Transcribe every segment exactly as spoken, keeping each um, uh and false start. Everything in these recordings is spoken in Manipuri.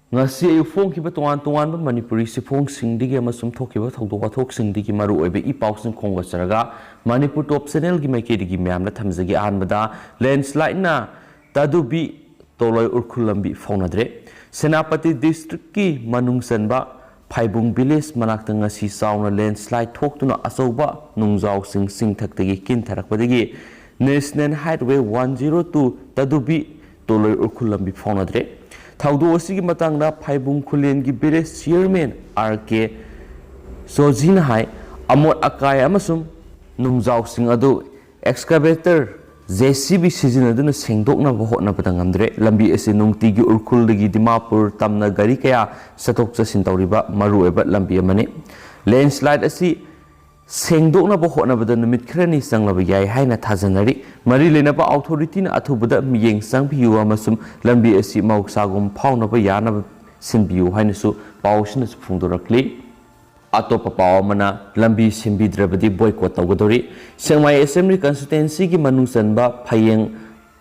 ꯉꯁꯤ ꯑꯌꯨꯛ ꯐꯣꯡꯈꯤꯕ ꯇꯣꯉꯥꯟ ꯇꯣꯉꯥꯟꯕ ꯃꯅꯤꯄꯨꯔꯤ ꯆꯦꯐꯣꯡꯁꯤꯡꯗꯒꯤ ꯑꯃꯁꯨꯡ ꯊꯣꯛꯈꯤꯕ ꯊꯧꯗꯣꯛ ꯋꯥꯊꯣꯛꯁꯤꯡꯗꯒꯤ ꯃꯔꯨꯑꯣꯏꯕ ꯏ ꯄꯥꯎꯁꯤꯡ ꯈꯣꯝꯒꯠꯆꯔꯒ ꯃꯅꯤꯄꯨꯔ ꯇꯣꯞ ꯆꯦꯅꯦꯜꯒꯤ ꯃꯥꯏꯀꯩꯗꯒꯤ ꯃꯌꯥꯝꯗ ꯊꯝꯖꯒꯦ꯫ ꯑꯍꯥꯟꯕꯗ, ꯂꯦꯟꯁꯂꯥꯏꯠꯅ ꯇꯥꯗꯨꯕꯤ ꯇꯣꯂꯣꯏ ꯎꯔꯈꯨꯜ ꯂꯝꯕꯤ ꯐꯥꯎꯅꯗ꯭ꯔꯦ꯫ ꯁꯦꯅꯥꯄꯇꯤ ꯗꯤꯁꯇ꯭ꯔꯤꯛꯀꯤ ꯃꯅꯨꯡ ꯆꯟꯕ ꯐꯥꯏꯕꯨꯡ ꯚꯤꯂꯦꯖ ꯃꯅꯥꯛꯇ ꯉꯁꯤ ꯆꯥꯎꯅ ꯂꯦꯟꯁꯂꯥꯏꯠ ꯊꯣꯛꯇꯨꯅ ꯑꯆꯧꯕ ꯅꯨꯡꯖꯥꯎꯁꯤꯡ ꯆꯤꯡꯊꯛꯇꯒꯤ ꯀꯤꯟꯊꯔꯛꯄꯗꯒꯤ national ꯍꯥꯏꯠꯋꯦ one zero two Tadubi ꯇꯣꯂꯣꯏ Ukhrul ꯂꯝꯕꯤ ꯐꯥꯎꯅꯗ꯭ꯔꯦ꯫ ꯊꯧꯗꯣꯛ ꯑꯁꯤꯒꯤ ꯃꯇꯥꯡꯗ ꯐꯥꯏꯕꯨꯡ ꯈꯨꯂꯦꯟꯒꯤ ꯚꯤꯂꯦꯖ ꯆꯤꯌꯔꯃꯦꯟ ꯑꯥꯔ ꯀꯦ ꯁꯣꯖꯤꯅ ꯍꯥꯏ, ꯑꯃꯣꯠ ꯑꯀꯥꯏ ꯑꯃꯁꯨꯡ ꯅꯨꯡꯖꯥꯎꯁꯤꯡ ꯑꯗꯨ ꯑꯦꯛꯁꯀꯥꯚꯦꯇꯔ, ꯖꯦ ꯁꯤ ꯕꯤ ꯁꯤꯖꯤꯟꯅꯗꯨꯅ ꯁꯦꯡꯗꯣꯛꯅꯕ ꯍꯣꯠꯅꯕꯗ ꯉꯝꯗ꯭ꯔꯦ꯫ ꯂꯝꯕꯤ ꯑꯁꯤ ꯅꯨꯡꯇꯤꯒꯤ ꯎꯔꯈꯨꯜꯗꯒꯤ ꯗꯤꯃꯥꯄꯨꯔ ꯇꯝꯅ ꯒꯥꯔꯤ ꯀꯌꯥ ꯆꯠꯊꯣꯛ ꯆꯠꯁꯤꯟ ꯇꯧꯔꯤꯕ ꯃꯔꯨꯑꯣꯏꯕ ꯂꯝꯕꯤ ꯑꯃꯅꯤ꯫ ꯂꯦꯟꯁꯂꯥꯏꯠ ꯑꯁꯤ ꯁꯦꯡꯗꯣꯛꯅꯕ ꯍꯣꯠꯅꯕꯗ ꯅꯨꯃꯤꯠ ꯈꯔꯅꯤ ꯆꯪꯂꯕ ꯌꯥꯏ ꯍꯥꯏꯅ ꯊꯥꯖꯅꯔꯤ꯫ ꯃꯔꯤ ꯂꯩꯅꯕ ꯑꯣꯊꯣꯔꯤꯇꯤꯅ ꯑꯊꯨꯕꯗ ꯃꯤꯠꯌꯦꯡ ꯆꯪꯕꯤꯌꯨ ꯑꯃꯁꯨꯡ ꯂꯝꯕꯤ ꯑꯁꯤ ꯃꯍꯧꯁꯥꯒꯨꯝ ꯐꯥꯎꯅꯕ ꯌꯥꯅꯕ ꯁꯤꯟꯕꯤꯌꯨ ꯍꯥꯏꯅꯁꯨ ꯄꯥꯎ ꯑꯁꯤꯅꯁꯨ ꯐꯣꯡꯗꯣꯔꯛꯂꯤ꯫ ꯑꯇꯣꯞꯄ ꯄꯥꯎ ꯑꯃꯅ, ꯂꯝꯕꯤ ꯁꯦꯝꯕꯤꯗ꯭ꯔꯕꯗꯤ ꯕꯣꯏꯀꯣꯠ ꯇꯧꯒꯗꯧꯔꯤ꯫ ꯁꯦꯛꯃꯥꯏ ꯑꯦꯁꯦꯝꯕ꯭ꯂꯤ ꯀꯟꯁꯇꯤꯇ꯭ꯋꯦꯟꯁꯤꯒꯤ ꯃꯅꯨꯡ ꯆꯟꯕ ꯐꯌꯦꯡ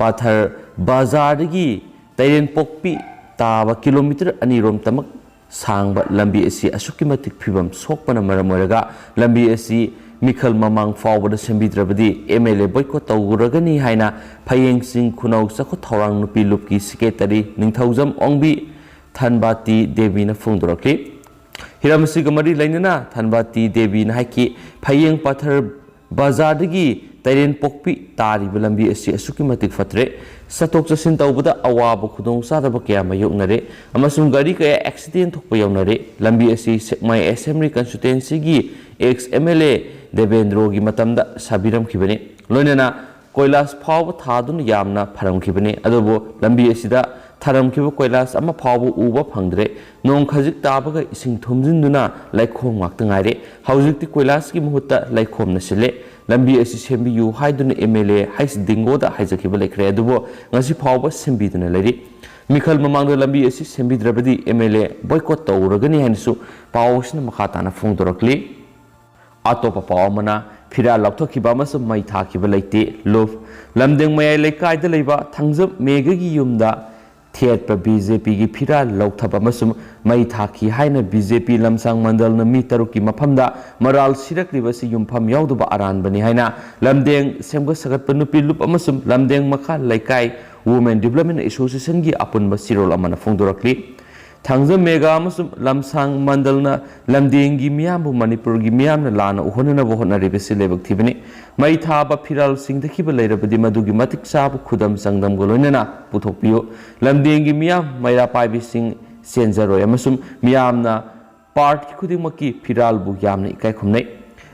ꯄꯥꯊꯔ ꯕꯖꯥꯔꯗꯒꯤ ꯇꯩꯔꯦꯟꯄꯣꯛꯄꯤ ꯇꯥꯕ ꯀꯤꯂꯣꯃꯤꯇꯔ ꯑꯅꯤꯔꯣꯝꯇꯃꯛ ꯁꯥꯡꯕ ꯂꯝꯕꯤ ꯑꯁꯤ ꯑꯁꯨꯛꯀꯤ ꯃꯇꯤꯛ ꯐꯤꯕꯝ ꯁꯣꯛꯄꯅ ꯃꯔꯝ ꯑꯣꯏꯔꯒ ꯂꯝꯕꯤ ꯑꯁꯤ ꯃꯤꯈꯜ ꯃꯃꯥꯡ ꯐꯥꯎꯕꯗ ꯁꯦꯝꯕꯤꯗ꯭ꯔꯕꯗꯤ ꯑꯦꯝ ꯑꯦꯜ ꯑꯦ ꯕꯣꯏꯀꯣꯠ ꯇꯧꯔꯒꯅꯤ ꯍꯥꯏꯅ ꯐꯌꯦꯡꯁꯤꯡ ꯈꯨꯅꯧ ꯆꯥꯎꯈꯠ ꯊꯧꯔꯥꯡ ꯅꯨꯄꯤ ꯂꯨꯞꯀꯤ ꯁꯦꯀ꯭ꯔꯦꯇꯔꯤ ꯅꯤꯡꯊꯧꯖꯝ ꯑꯣꯡꯕꯤ ꯊꯟꯕꯥꯇꯤ ꯗꯦꯕꯤꯅ ꯐꯣꯡꯗꯣꯔꯛꯂꯤ꯫ ꯍꯤꯔꯝ ꯑꯁꯤꯒ ꯃꯔꯤ ꯂꯩꯅꯅ ꯊꯟꯕꯥꯇꯤ ꯗꯦꯕꯤꯅ ꯍꯥꯏꯈꯤ, ꯐꯌꯦꯡ ꯄꯥꯊꯔ ꯕꯖꯥꯔꯗꯒꯤ ꯇꯩꯔꯦꯟꯄꯣꯛꯄꯤ ꯇꯥꯔꯤꯕ ꯂꯝꯕꯤ ꯑꯁꯤ ꯑꯁꯨꯛꯀꯤ ꯃꯇꯤꯛ ꯐꯠꯇ꯭ꯔꯦ꯫ ꯆꯠꯊꯣꯛ ꯆꯠꯁꯤꯟ ꯇꯧꯕꯗ ꯑꯋꯥꯕ ꯈꯨꯗꯣꯡꯆꯥꯗꯕ ꯀꯌꯥ ꯃꯥꯌꯣꯛꯅꯔꯦ ꯑꯃꯁꯨꯡ ꯒꯥꯔꯤ ꯀꯌꯥ ꯑꯦꯛꯁꯤꯗꯦꯟ ꯊꯣꯛꯄ ꯌꯥꯎꯅꯔꯦ꯫ ꯂꯝꯕꯤ ꯑꯁꯤ ꯁꯦꯛꯃꯥꯏ ꯑꯦꯁꯦꯝꯕ꯭ꯂꯤ ꯀꯟꯁꯇꯤꯇ꯭ꯋꯦꯟꯁꯤꯒꯤ ꯑꯦꯛꯁ ꯑꯦꯝ ꯑꯦꯜ ꯑꯦ ꯗꯦꯕꯦꯟꯗ꯭ꯔꯣꯒꯤ ꯃꯇꯝꯗ ꯁꯥꯕꯤꯔꯝꯈꯤꯕꯅꯤ꯫ ꯂꯣꯏꯅꯅ ꯀꯣꯏꯂꯥꯁ ꯐꯥꯎꯕ ꯊꯥꯗꯨꯅ ꯌꯥꯝꯅ ꯐꯔꯝꯈꯤꯕꯅꯤ, ꯑꯗꯨꯕꯨ ꯂꯝꯕꯤ ꯑꯁꯤꯗ ꯊꯥꯔꯝꯈꯤꯕ ꯀꯣꯏꯂꯥꯁ ꯑꯃ ꯐꯥꯎꯕ ꯎꯕ ꯐꯪꯗ꯭ꯔꯦ꯫ ꯅꯣꯡ ꯈꯖꯤꯛ ꯇꯥꯕꯒ ꯏꯁꯤꯡ ꯊꯨꯝꯖꯤꯟꯗꯨꯅ ꯂꯩꯈꯣꯝ ꯉꯥꯛꯇ ꯉꯥꯏꯔꯦ꯫ ꯍꯧꯖꯤꯛꯇꯤ ꯀꯣꯏꯂꯥꯁꯀꯤ ꯃꯍꯨꯠꯇ ꯂꯩꯈꯣꯝꯅ ꯁꯤꯜꯂꯦ꯫ ꯂꯝꯕꯤ ꯑꯁꯤ ꯁꯦꯝꯕꯤꯌꯨ ꯍꯥꯏꯗꯨꯅ ꯑꯦꯝ ꯑꯦꯜ ꯑꯦ ꯍꯩꯁ ꯗꯤꯡꯒꯣꯗ ꯍꯥꯏꯖꯈꯤꯕ ꯂꯩꯈ꯭ꯔꯦ, ꯑꯗꯨꯕꯨ ꯉꯁꯤ ꯐꯥꯎꯕ ꯁꯦꯝꯕꯤꯗꯨꯅ ꯂꯩꯔꯤ꯫ ꯃꯤꯈꯜ ꯃꯃꯥꯡꯗ ꯂꯝꯕꯤ ꯑꯁꯤ ꯁꯦꯝꯕꯤꯗ꯭ꯔꯕꯗꯤ ꯑꯦꯝ ꯑꯦꯜ ꯑꯦ ꯕꯣꯏꯀꯣꯠ ꯇꯧꯔꯒꯅꯤ ꯍꯥꯏꯅꯁꯨ ꯄꯥꯎ ꯑꯁꯤꯅ ꯃꯈꯥ ꯇꯥꯅ ꯐꯣꯡꯗꯣꯔꯛꯂꯤ꯫ ꯑꯇꯣꯞꯄ ꯄꯥꯎ ꯑꯃꯅ, ꯐꯤꯔꯥꯜ ꯂꯧꯊꯣꯛꯈꯤꯕ ꯑꯃꯁꯨꯡ ꯃꯩ ꯊꯥꯈꯤꯕ ꯂꯩꯇꯦ꯫ ꯂꯨꯞ, ꯂꯝꯗꯦꯡ ꯃꯌꯥꯏ ꯂꯩꯀꯥꯏꯗ ꯂꯩꯕ ꯊꯥꯡꯖꯝ ꯃꯦꯘꯒꯤ ꯌꯨꯝꯗ ꯊꯦꯠꯄ ꯕꯤ ꯖꯦ ꯄꯤꯒꯤ ꯐꯤꯔꯥꯜ ꯂꯧꯊꯕ ꯑꯃꯁꯨꯡ ꯃꯩ ꯊꯥꯈꯤ ꯍꯥꯏꯅ ꯕꯤ ꯖꯦ ꯄꯤ ꯂꯝꯁꯥꯡ ꯃꯟꯗꯜꯅ ꯃꯤ ꯇꯔꯨꯛꯀꯤ ꯃꯐꯝꯗ ꯃꯔꯥꯜ ꯁꯤꯔꯛꯂꯤꯕ ꯑꯁꯤ ꯌꯨꯝꯐꯝ ꯌꯥꯎꯗꯕ ꯑꯔꯥꯟꯕꯅꯤ ꯍꯥꯏꯅ ꯂꯝꯗꯦꯡ ꯁꯦꯝꯒꯠ ꯁꯥꯒꯠꯄ ꯅꯨꯄꯤ ꯂꯨꯞ ꯑꯃꯁꯨꯡ ꯂꯝꯗꯦꯡ ꯃꯈꯥ ꯂꯩꯀꯥꯏ Women Development Associationꯒꯤ ꯑꯄꯨꯟꯕ ꯆꯦꯔꯣꯜ ꯑꯃꯅ ꯐꯣꯡꯗꯣꯔꯛꯂꯤ꯫ ꯊꯥꯡꯖꯝ ꯃꯦꯒꯥ ꯑꯃꯁꯨꯡ ꯂꯝꯁꯥꯡ ꯃꯟꯗꯜꯅ ꯂꯝꯗꯦꯡꯒꯤ ꯃꯤꯌꯥꯝꯕꯨ ꯃꯅꯤꯄꯨꯔꯒꯤ ꯃꯤꯌꯥꯝꯅ ꯂꯥꯟꯅ ꯎꯍꯟꯅꯅꯕ ꯍꯣꯠꯅꯔꯤꯕꯁꯤ ꯂꯥꯏꯕꯛ ꯊꯤꯕꯅꯤ꯫ ꯃꯩ ꯊꯥꯕ ꯐꯤꯔꯥꯜ ꯁꯤꯡꯊꯈꯤꯕ ꯂꯩꯔꯕꯗꯤ ꯃꯗꯨꯒꯤ ꯃꯇꯤꯛ ꯆꯥꯕ ꯈꯨꯗꯝ ꯆꯥꯡꯗꯝꯒ ꯂꯣꯏꯅꯅ ꯄꯨꯊꯣꯛꯄꯤꯌꯨ꯫ ꯂꯝꯗꯦꯡꯒꯤ ꯃꯤꯌꯥꯝ ꯃꯩꯔꯥ ꯄꯥꯏꯕꯤꯁꯤꯡ ꯆꯦꯟꯖꯔꯣꯏ ꯑꯃꯁꯨꯡ ꯃꯤꯌꯥꯝꯅ ꯄꯥꯔꯠ ꯈꯨꯗꯤꯡꯃꯛꯀꯤ ꯐꯤꯔꯥꯜꯕꯨ ꯌꯥꯝꯅ ꯏꯀꯥꯏ ꯈꯨꯝꯅꯩ꯫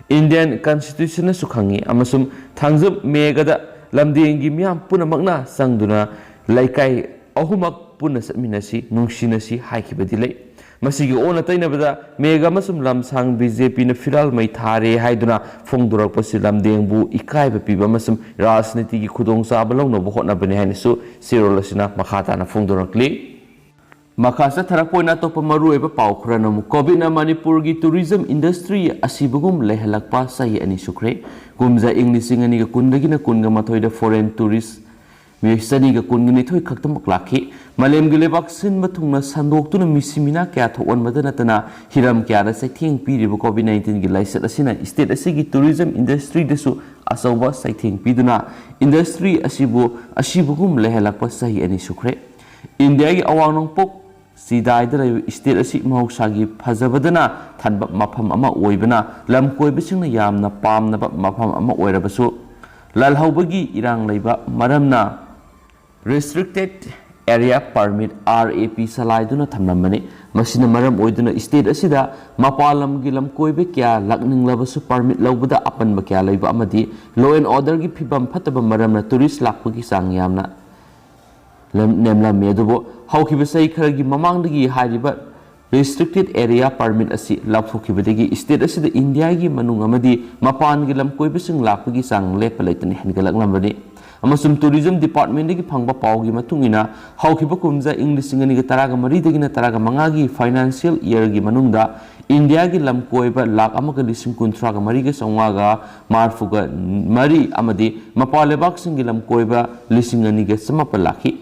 Indian Constitutionꯅꯁꯨ ꯈꯪꯉꯤ ꯑꯃꯁꯨꯡ ꯊꯥꯡꯖꯝ ꯃꯦꯒꯥꯗ ꯂꯝꯗꯦꯡꯒꯤ ꯃꯤꯌꯥꯝ ꯄꯨꯝꯅꯃꯛꯅ ꯆꯪꯗꯨꯅ ꯂꯩꯀꯥꯏ ꯑꯍꯨꯝꯃꯛ ꯄꯨꯟꯅ ꯆꯠꯃꯤꯟꯅꯁꯤ, ꯅꯨꯡꯁꯤꯅꯁꯤ ꯍꯥꯏꯈꯤꯕꯗꯤ ꯂꯩ꯫ ꯃꯁꯤꯒꯤ ꯑꯣꯟꯅ ꯇꯩꯅꯕꯗ ꯃꯦꯒꯥ ꯑꯃꯁꯨꯡ ꯂꯝꯁꯥꯡ ꯕꯤ ꯖꯦ ꯄꯤꯅ ꯐꯤꯔꯥꯜ ꯃꯩ ꯊꯥꯔꯦ ꯍꯥꯏꯗꯨꯅ ꯐꯣꯡꯗꯣꯔꯛꯄꯁꯤ ꯂꯝꯗꯦꯡꯕꯨ ꯏꯀꯥꯏꯕ ꯄꯤꯕ ꯑꯃꯁꯨꯡ ꯔꯥꯖꯅꯤꯇꯤꯒꯤ ꯈꯨꯗꯣꯡꯆꯥꯕ ꯂꯧꯅꯕ ꯍꯣꯠꯅꯕꯅꯤ ꯍꯥꯏꯅꯁꯨ ꯆꯦꯔꯣꯜ ꯑꯁꯤꯅ ꯃꯈꯥ ꯇꯥꯅ ꯐꯣꯡꯗꯣꯔꯛꯂꯤ꯫ ꯃꯈꯥ ꯆꯠꯊꯔꯛꯄ ꯑꯣꯏꯅ ꯑꯇꯣꯞꯄ ꯃꯔꯨꯑꯣꯏꯕ ꯄꯥꯎ ꯈꯔꯅ ꯑꯃꯨꯛ ꯀꯣꯚꯤꯗꯅ ꯃꯅꯤꯄꯨꯔꯒꯤ ꯇꯨꯔꯤꯖꯝ ꯏꯟꯗꯁꯇ꯭ꯔꯤ ꯑꯁꯤꯕꯒꯨꯝ ꯂꯩꯍꯜꯂꯛꯄ ꯆꯍꯤ ꯑꯅꯤ ꯁꯨꯈ꯭ꯔꯦ꯫ ꯀꯨꯝꯖꯥ ꯏꯪ ꯂꯤꯁꯤꯡ ꯑꯅꯤꯒ ꯀꯨꯟꯗꯒꯤꯅ ꯀꯨꯟꯒ ꯃꯥꯊꯣꯏꯗ ꯐꯣꯔꯦꯟ ꯇꯨꯔꯤꯁ ꯃꯤꯑꯣꯏ ꯆꯅꯤꯒ ꯀꯨꯟꯒ ꯅꯤꯊꯣꯏ ꯈꯛꯇꯃꯛ ꯂꯥꯛꯈꯤ꯫ ꯃꯥꯂꯦꯝꯒꯤ ꯂꯩꯕꯥꯛ ꯁꯤꯟꯕ ꯊꯨꯡꯅ ꯁꯟꯗꯣꯛꯇꯨꯅ ꯃꯤꯁꯤ ꯃꯤꯅꯥ ꯀꯌꯥ ꯊꯣꯛꯍꯟꯕꯗ ꯅꯠꯇꯅ ꯍꯤꯔꯝ ꯀꯌꯥꯗ ꯆꯩꯊꯦꯡ ꯄꯤꯔꯤꯕ ꯀꯣꯚꯤꯗ ꯅꯥꯏꯟꯇꯤꯟꯒꯤ ꯂꯥꯏꯆꯠ ꯑꯁꯤꯅ ꯁ꯭ꯇꯦꯠ ꯑꯁꯤꯒꯤ ꯇꯨꯔꯤꯖꯝ ꯏꯟꯗꯁꯇ꯭ꯔꯤꯗꯁꯨ ꯑꯆꯧꯕ ꯆꯩꯊꯦꯡ ꯄꯤꯗꯨꯅ ꯏꯟꯗꯁꯇ꯭ꯔꯤ ꯑꯁꯤꯕꯨ ꯑꯁꯤꯕꯒꯨꯝ ꯂꯩꯍꯜꯂꯛꯄ ꯆꯍꯤ ꯑꯅꯤ ꯁꯨꯈ꯭ꯔꯦ꯫ ꯏꯟꯗꯤꯌꯥꯒꯤ ꯑꯋꯥꯡ ꯅꯣꯡꯄꯣꯛ ꯆꯤꯗꯥꯏꯗ ꯂꯩꯕ ꯁ꯭ꯇꯦꯠ ꯑꯁꯤ ꯃꯍꯧꯁꯥꯒꯤ ꯐꯖꯕꯗꯅ ꯊꯟꯕ ꯃꯐꯝ ꯑꯃ ꯑꯣꯏꯕꯅ ꯂꯝ ꯀꯣꯏꯕꯁꯤꯡꯅ ꯌꯥꯝꯅ ꯄꯥꯝꯅꯕ ꯃꯐꯝ ꯑꯃ ꯑꯣꯏꯔꯕꯁꯨ, ꯂꯥꯜꯍꯧꯕꯒꯤ ꯏꯔꯥꯡ ꯂꯩꯕ ꯃꯔꯝꯅ Restricted Area Permit, R A P, ꯆꯂꯥꯏꯗꯨꯅ ꯊꯝꯂꯝꯕꯅꯤ꯫ ꯃꯁꯤꯅ ꯃꯔꯝ ꯑꯣꯏꯗꯨꯅ ꯁ꯭ꯇꯦꯠ ꯑꯁꯤꯗ ꯃꯄꯥꯟ ꯂꯝꯒꯤ ꯂꯝꯀꯣꯏꯕ ꯀꯌꯥ ꯂꯥꯛꯅꯤꯡꯂꯕꯁꯨ ꯄꯔꯃꯤꯠ ꯂꯧꯕꯗ ꯑꯄꯟꯕ ꯀꯌꯥ ꯂꯩꯕ ꯑꯃꯗꯤ law and orderꯒꯤ ꯐꯤꯕꯝ ꯐꯠꯇꯕ ꯃꯔꯝꯅ ꯇꯨꯔꯤꯁ ꯂꯥꯛꯄꯒꯤ ꯆꯥꯡ ꯌꯥꯝꯅ ꯂꯦꯝ-, ꯅꯦꯝꯂꯝꯃꯤ꯫ ꯑꯗꯨꯕꯨ ꯍꯧꯈꯤꯕ ꯆꯍꯤ ꯈꯔꯒꯤ ꯃꯃꯥꯡꯗꯒꯤ ꯍꯥꯏꯔꯤꯕ Restricted Area Permit ꯑꯁꯤ ꯂꯥꯎꯊꯣꯛꯈꯤꯕꯗꯒꯤ ꯁ꯭ꯇꯦꯠ ꯑꯁꯤꯗ ꯏꯟꯗꯤꯌꯥꯒꯤ ꯃꯅꯨꯡ ꯑꯃꯗꯤ ꯃꯄꯥꯟꯒꯤ ꯂꯝꯀꯣꯏꯕꯁꯤꯡ ꯂꯥꯛꯄꯒꯤ ꯆꯥꯡ ꯂꯦꯞꯄ ꯂꯩꯇꯅ ꯍꯦꯟꯒꯠꯂꯛꯂꯝꯕꯅꯤ꯫ ꯑꯃꯁꯨꯡ ꯇꯨꯔꯤꯖꯝ ꯗꯤꯄꯥꯔꯠꯃꯦꯟꯗꯒꯤ ꯐꯪꯕ ꯄꯥꯎꯒꯤ ꯃꯇꯨꯡ ꯏꯟꯅ, ꯍꯧꯈꯤꯕ ꯀꯨꯝꯖꯥ ꯏꯪ ꯂꯤꯁꯤꯡ ꯑꯅꯤꯒ ꯇꯔꯥꯒ ꯃꯔꯤꯗꯒꯤꯅ ꯇꯔꯥꯒ ꯃꯉꯥꯒꯤ ꯐꯥꯏꯅꯥꯟꯁꯤꯌꯦꯜ ꯏꯌꯔꯒꯤ ꯃꯅꯨꯡꯗ ꯏꯟꯗꯤꯌꯥꯒꯤ ꯂꯝꯀꯣꯏꯕ ꯂꯥꯈ ꯑꯃꯒ ꯂꯤꯁꯤꯡ ꯀꯨꯟꯊ꯭ꯔꯥꯒ ꯃꯔꯤꯒ ꯆꯥꯝꯃꯉꯥꯒ ꯃꯔꯤꯐꯨꯒ ꯃꯔꯤ ꯑꯃꯗꯤ ꯃꯄꯥꯟ ꯂꯩꯕꯥꯛꯁꯤꯡꯒꯤ ꯂꯝꯀꯣꯏꯕ ꯂꯤꯁꯤꯡ ꯑꯅꯤꯒ ꯆꯥꯃꯥꯄꯜ ꯂꯥꯛꯈꯤ꯫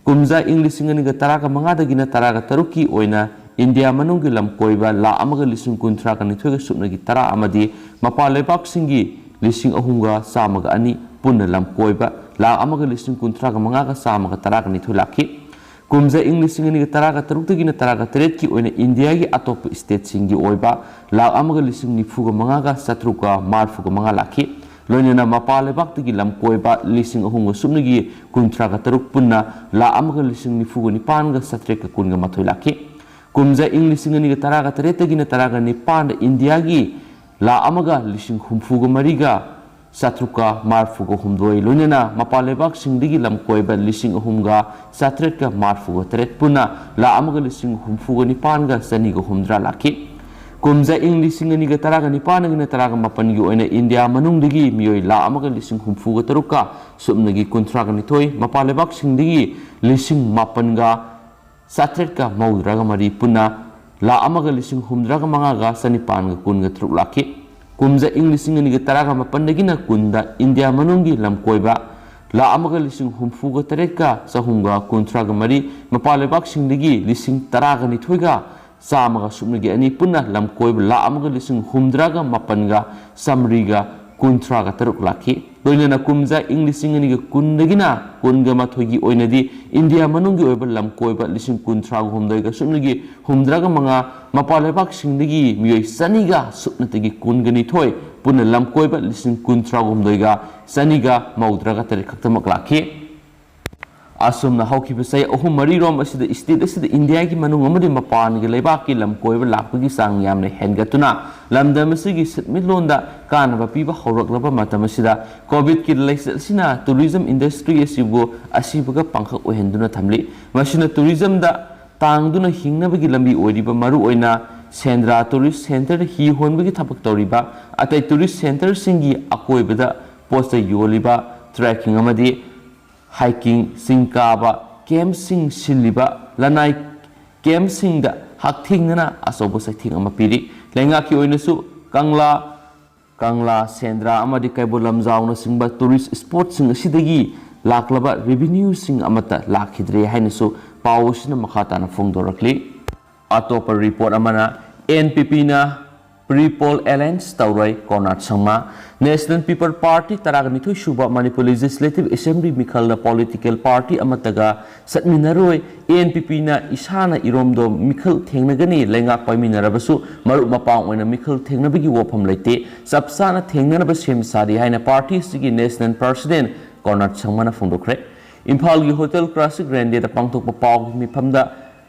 ꯀꯨꯝꯖꯥ ꯏꯪ ꯂꯤꯁꯤꯡ ꯑꯅꯤꯒ ꯇꯔꯥꯒ ꯃꯉꯥꯗꯒꯤꯅ ꯇꯔꯥꯒ ꯇꯔꯨꯛꯀꯤ ꯑꯣꯏꯅ ꯏꯟꯗꯤꯌꯥ ꯃꯅꯨꯡꯒꯤ ꯂꯝꯀꯣꯏꯕ ꯂꯥꯈ ꯑꯃꯒ ꯂꯤꯁꯤꯡ ꯀꯨꯟꯊ꯭ꯔꯥꯒ ꯅꯤꯊꯣꯏꯒ ꯁꯨꯞꯅꯒꯤ ꯇꯔꯥ ꯑꯃꯗꯤ ꯃꯄꯥꯟ ꯂꯩꯕꯥꯛꯁꯤꯡꯒꯤ ꯂꯤꯁꯤꯡ ꯑꯍꯨꯝꯒ ꯆꯥꯝꯃꯒ ꯑꯅꯤ, ꯄꯨꯟꯅ ꯂꯝꯀꯣꯏꯕ ꯂꯥꯈ ꯑꯃꯒ ꯂꯤꯁꯤꯡ ꯀꯨꯟꯊ꯭ꯔꯥꯒ ꯃꯉꯥꯒ ꯆꯥꯝꯃꯒ ꯇꯔꯥꯒ ꯅꯤꯊꯣꯏ ꯂꯥꯛꯈꯤ꯫ ꯀꯨꯝꯖꯥ ꯏꯪ ꯂꯤꯁꯤꯡ ꯑꯅꯤꯒ ꯇꯔꯥꯒ ꯇꯔꯨꯛꯇꯒꯤꯅ ꯇꯔꯥꯒ ꯇꯔꯦꯠꯀꯤ ꯑꯣꯏꯅ ꯏꯟꯗꯤꯌꯥꯒꯤ ꯑꯇꯣꯞꯄ ꯁ꯭ꯇꯦꯠꯁꯤꯡꯒꯤ ꯑꯣꯏꯕ ꯂꯥꯈ ꯑꯃꯒ ꯂꯤꯁꯤꯡ ꯅꯤꯐꯨꯒ ꯃꯉꯥꯒ ꯆꯥꯇ꯭ꯔꯨꯛꯀ ꯃꯔꯤꯐꯨꯒ ꯃꯉꯥ ꯂꯥꯛꯈꯤ꯫ ꯂꯣꯏꯅꯅ ꯃꯄꯥꯟ ꯂꯩꯕꯥꯛꯇꯒꯤ ꯂꯝꯀꯣꯏꯕ ꯂꯤꯁꯤꯡ ꯑꯍꯨꯝꯒ ꯁꯨꯞꯅꯒꯤ ꯀꯨꯟꯊ꯭ꯔꯥꯒ ꯇꯔꯨꯛ, ꯄꯨꯟꯅ ꯂꯥꯈ ꯑꯃꯒ ꯂꯤꯁꯤꯡ ꯅꯤꯐꯨꯒ ꯅꯤꯄꯥꯟꯒ ꯆꯥꯇ꯭ꯔꯦꯠꯀ ꯀꯨꯟꯒ ꯃꯥꯊꯣꯏ ꯂꯥꯛꯈꯤ꯫ ꯀꯨꯝꯖꯥ ꯏꯪ ꯂꯤꯁꯤꯡ ꯑꯅꯤꯒ ꯇꯔꯥꯒ ꯇꯔꯦꯠꯇꯒꯤꯅ ꯇꯔꯥꯒ ꯅꯤꯄꯥꯟꯗ ꯏꯟꯗꯤꯌꯥꯒꯤ ꯂꯥꯈ ꯑꯃꯒ ꯂꯤꯁꯤꯡ ꯍꯨꯝꯐꯨꯒ ꯃꯔꯤꯒ ꯆꯥꯇ꯭ꯔꯨꯛꯀ ꯃꯔꯤꯐꯨꯒ ꯍꯨꯝꯗꯣꯏ, ꯂꯣꯏꯅꯅ ꯃꯄꯥꯟ ꯂꯩꯕꯥꯛꯁꯤꯡꯗꯒꯤ ꯂꯝꯀꯣꯏꯕ ꯂꯤꯁꯤꯡ ꯑꯍꯨꯝꯒ ꯆꯥꯇ꯭ꯔꯦꯠꯀ ꯃꯔꯤꯐꯨꯒ ꯇꯔꯦꯠ, ꯄꯨꯟꯅ ꯂꯥꯈ ꯑꯃꯒ ꯂꯤꯁꯤꯡ ꯍꯨꯝꯐꯨꯒ ꯅꯤꯄꯥꯟꯒ ꯆꯅꯤꯒ ꯍꯨꯝꯗ꯭ꯔꯥ ꯂꯥꯛꯈꯤ꯫ ꯀꯨꯝꯖꯥ ꯏꯪ ꯂꯤꯁꯤꯡ ꯑꯅꯤꯒ ꯇꯔꯥꯒ ꯅꯤꯄꯥꯟꯗꯒꯤꯅ ꯇꯔꯥꯒ ꯃꯥꯄꯟꯒꯤ ꯑꯣꯏꯅ ꯏꯟꯗꯤꯌꯥ ꯃꯅꯨꯡꯗꯒꯤ ꯃꯤꯑꯣꯏ ꯂꯥꯈ ꯑꯃꯒ ꯂꯤꯁꯤꯡ ꯍꯨꯝꯐꯨꯒ ꯇꯔꯨꯛꯀ ꯁꯨꯞꯅꯒꯤ ꯀꯨꯟꯊ꯭ꯔꯥꯒ ꯅꯤꯊꯣꯏ, ꯃꯄꯥꯟ ꯂꯩꯕꯥꯛꯁꯤꯡꯗꯒꯤ ꯂꯤꯁꯤꯡ ꯃꯥꯄꯟꯒ ꯆꯥꯇ꯭ꯔꯦꯠꯀ ꯃꯧꯗ꯭ꯔꯥꯒ ꯃꯔꯤ, ꯄꯨꯟꯅ ꯂꯥꯈ ꯑꯃꯒ ꯂꯤꯁꯤꯡ ꯍꯨꯝꯗ꯭ꯔꯥꯒ ꯃꯉꯥꯒ ꯆꯅꯤꯄꯥꯟꯒ ꯀꯨꯟꯒ ꯇꯔꯨꯛ ꯂꯥꯛꯈꯤ꯫ ꯀꯨꯝꯖꯥ ꯏꯪ ꯂꯤꯁꯤꯡ ꯑꯅꯤꯒ ꯇꯔꯥꯒ ꯃꯥꯄꯟꯗꯒꯤꯅ ꯀꯨꯟꯗ ꯏꯟꯗꯤꯌꯥ ꯃꯅꯨꯡꯒꯤ ꯂꯝꯀꯣꯏꯕ ꯂꯥꯈ ꯑꯃꯒ ꯂꯤꯁꯤꯡ ꯍꯨꯝꯐꯨꯒ ꯇꯔꯦꯠꯀ ꯆꯍꯨꯝꯒ ꯀꯨꯟꯊ꯭ꯔꯥꯒ ꯃꯔꯤ, ꯃꯄꯥꯟ ꯂꯩꯕꯥꯛꯁꯤꯡꯗꯒꯤ ꯂꯤꯁꯤꯡ ꯇꯔꯥꯒ ꯅꯤꯊꯣꯏꯒ ꯆꯥꯝꯃꯒ ꯁꯨꯞꯅꯒꯤ ꯑꯅꯤ, ꯄꯨꯟꯅ ꯂꯝꯀꯣꯏꯕ ꯂꯥꯈ ꯑꯃꯒ ꯂꯤꯁꯤꯡ ꯍꯨꯝꯗ꯭ꯔꯥꯒ ꯃꯥꯄꯟꯒ ꯆꯥꯃꯔꯤꯒ ꯀꯨꯟꯊ꯭ꯔꯥꯒ ꯇꯔꯨꯛ ꯂꯥꯛꯈꯤ꯫ ꯂꯣꯏꯅꯅ ꯀꯨꯝꯖꯥ ꯏꯪ ꯂꯤꯁꯤꯡ ꯑꯅꯤꯒ ꯀꯨꯟꯗꯒꯤꯅ ꯀꯨꯟꯒ ꯃꯥꯊꯣꯏꯒꯤ ꯑꯣꯏꯅꯗꯤ ꯏꯟꯗꯤꯌꯥ ꯃꯅꯨꯡꯒꯤ ꯑꯣꯏꯕ ꯂꯝꯀꯣꯏꯕ ꯂꯤꯁꯤꯡ ꯀꯨꯟꯊ꯭ꯔꯥꯒ ꯍꯨꯝꯗꯣꯏꯒ ꯁꯨꯞꯅꯒꯤ ꯍꯨꯝꯗ꯭ꯔꯥꯒ ꯃꯉꯥ, ꯃꯄꯥꯟ ꯂꯩꯕꯥꯛꯁꯤꯡꯗꯒꯤ ꯃꯤꯑꯣꯏ ꯆꯅꯤꯒ ꯁꯨꯞꯅꯇꯒꯤ ꯀꯨꯟꯒ ꯅꯤꯊꯣꯏ, ꯄꯨꯟꯅ ꯂꯝꯀꯣꯏꯕ ꯂꯤꯁꯤꯡ ꯀꯨꯟꯊ꯭ꯔꯥꯒ ꯍꯨꯝꯗꯣꯏꯒ ꯆꯅꯤꯒ ꯃꯧꯗ꯭ꯔꯥꯒ ꯇꯔꯦꯠ ꯈꯛꯇꯃꯛ ꯂꯥꯛꯈꯤ꯫ ꯑꯁꯨꯝꯅ ꯍꯧꯈꯤꯕ ꯆꯍꯤ ꯑꯍꯨꯝ ꯃꯔꯤꯔꯣꯝ ꯑꯁꯤꯗ ꯁ꯭ꯇꯦꯠ ꯑꯁꯤꯗ ꯏꯟꯗꯤꯌꯥꯒꯤ ꯃꯅꯨꯡ ꯑꯃꯗꯤ ꯃꯄꯥꯟꯒꯤ ꯂꯩꯕꯥꯛꯀꯤ ꯂꯝ ꯀꯣꯏꯕ ꯂꯥꯛꯄꯒꯤ ꯆꯥꯡ ꯌꯥꯝꯅ ꯍꯦꯟꯒꯠꯇꯨꯅ ꯂꯝꯗꯝ ꯑꯁꯤꯒꯤ ꯁꯦꯟꯃꯤꯠꯂꯣꯟꯗ ꯀꯥꯟꯅꯕ ꯄꯤꯕ ꯍꯧꯔꯛꯂꯕ ꯃꯇꯝ ꯑꯁꯤꯗ ꯀꯣꯚꯤꯗꯀꯤ ꯂꯥꯏꯆꯠ ꯑꯁꯤꯅ ꯇꯨꯔꯤꯖꯝ ꯏꯟꯗꯁꯇ꯭ꯔꯤ ꯑꯁꯤꯕꯨ ꯑꯁꯤꯕꯒ ꯄꯪꯈꯛ ꯑꯣꯏꯍꯟꯗꯨꯅ ꯊꯝꯂꯤ꯫ ꯃꯁꯤꯅ ꯇꯨꯔꯤꯖꯝꯗ ꯇꯥꯡꯗꯨꯅ ꯍꯤꯡꯅꯕꯒꯤ ꯂꯝꯕꯤ ꯑꯣꯏꯔꯤꯕ ꯃꯔꯨꯑꯣꯏꯅ ꯁꯦꯟꯗ꯭ꯔꯥ ꯇꯨꯔꯤꯁ ꯁꯦꯟꯇꯔꯗ ꯍꯤ ꯍꯣꯟꯕꯒꯤ ꯊꯕꯛ ꯇꯧꯔꯤꯕ ꯑꯇꯩ ꯇꯨꯔꯤꯁ ꯁꯦꯟꯇꯔꯁꯤꯡꯒꯤ ꯑꯀꯣꯏꯕꯗ ꯄꯣꯠ ꯆꯩ ꯌꯣꯜꯂꯤꯕ, ꯇ꯭ꯔꯦꯛꯀꯤꯡ ꯑꯃꯗꯤ ꯍꯥꯏꯀꯤꯡ, ꯆꯤꯡ ꯀꯥꯕ ꯀꯦꯝꯞꯁꯤꯡ ꯁꯤꯜꯂꯤꯕ ꯂꯅꯥꯏ ꯀꯦꯝꯞꯁꯤꯡꯗ ꯍꯛꯊꯦꯡꯅꯅ ꯑꯆꯧꯕ ꯆꯩꯊꯦꯡ ꯑꯃ ꯄꯤꯔꯤ꯫ ꯂꯩꯉꯥꯛꯀꯤ ꯑꯣꯏꯅꯁꯨ ꯀꯪꯂꯥ, ꯀꯪꯂꯥ, ꯁꯦꯟꯗ꯭ꯔꯥ ꯑꯃꯗꯤ ꯀꯩꯕꯨꯜ ꯂꯝꯖꯥꯎꯅꯆꯤꯡꯕ ꯇꯨꯔꯤꯁ ꯁ꯭ꯄꯣꯠꯁꯤꯡ ꯑꯁꯤꯗꯒꯤ ꯂꯥꯛꯂꯕ revenueꯁꯤꯡ ꯑꯃꯠꯇ ꯂꯥꯛꯈꯤꯗ꯭ꯔꯦ ꯍꯥꯏꯅꯁꯨ ꯄꯥꯎ ꯑꯁꯤꯅ ꯃꯈꯥ ꯇꯥꯅ ꯐꯣꯡꯗꯣꯔꯛꯂꯤ꯫ ꯑꯇꯣꯞꯄ report ꯑꯃꯅ, NPPꯅ pre-poll alliance ꯇꯧꯔꯣꯏ, ꯀꯣꯅꯔꯥꯗ ꯁꯪꯃꯥ꯫ National People Party ꯇꯔꯥꯒ ꯅꯤꯊꯣꯏ ꯁꯨꯕ Manipur Legislative Assembly ꯃꯤꯈꯜꯗ political party ꯑꯃꯠꯇꯒ ꯆꯠꯃꯤꯟꯅꯔꯣꯏ꯫ NPPꯅ ꯏꯁꯥꯅ ꯏꯔꯣꯝꯗꯣꯝ ꯃꯤꯈꯜ ꯊꯦꯡꯅꯒꯅꯤ, ꯂꯩꯉꯥꯛ ꯄꯥꯏꯃꯤꯟꯅꯔꯕꯁꯨ ꯃꯔꯨꯞ ꯃꯄꯥꯡ ꯑꯣꯏꯅ ꯃꯤꯈꯜ ꯊꯦꯡꯅꯕꯒꯤ ꯋꯥꯐꯝ ꯂꯩꯇꯦ, ꯆꯞ ꯆꯥꯅ ꯊꯦꯡꯅꯅꯕ ꯁꯦꯝ ꯁꯥꯔꯤ ꯍꯥꯏꯅ party ꯑꯁꯤꯒꯤ national president ꯀꯣꯅꯔꯥꯗ ꯁꯪꯃꯥꯅ ꯐꯣꯡꯗꯣꯛꯈ꯭ꯔꯦ꯫ ꯏꯝꯐꯥꯜꯒꯤ Hotel Classic Grandꯦꯗ ꯄꯥꯡꯊꯣꯛꯄ ꯄꯥꯎꯒꯤ ꯃꯤꯐꯝꯗ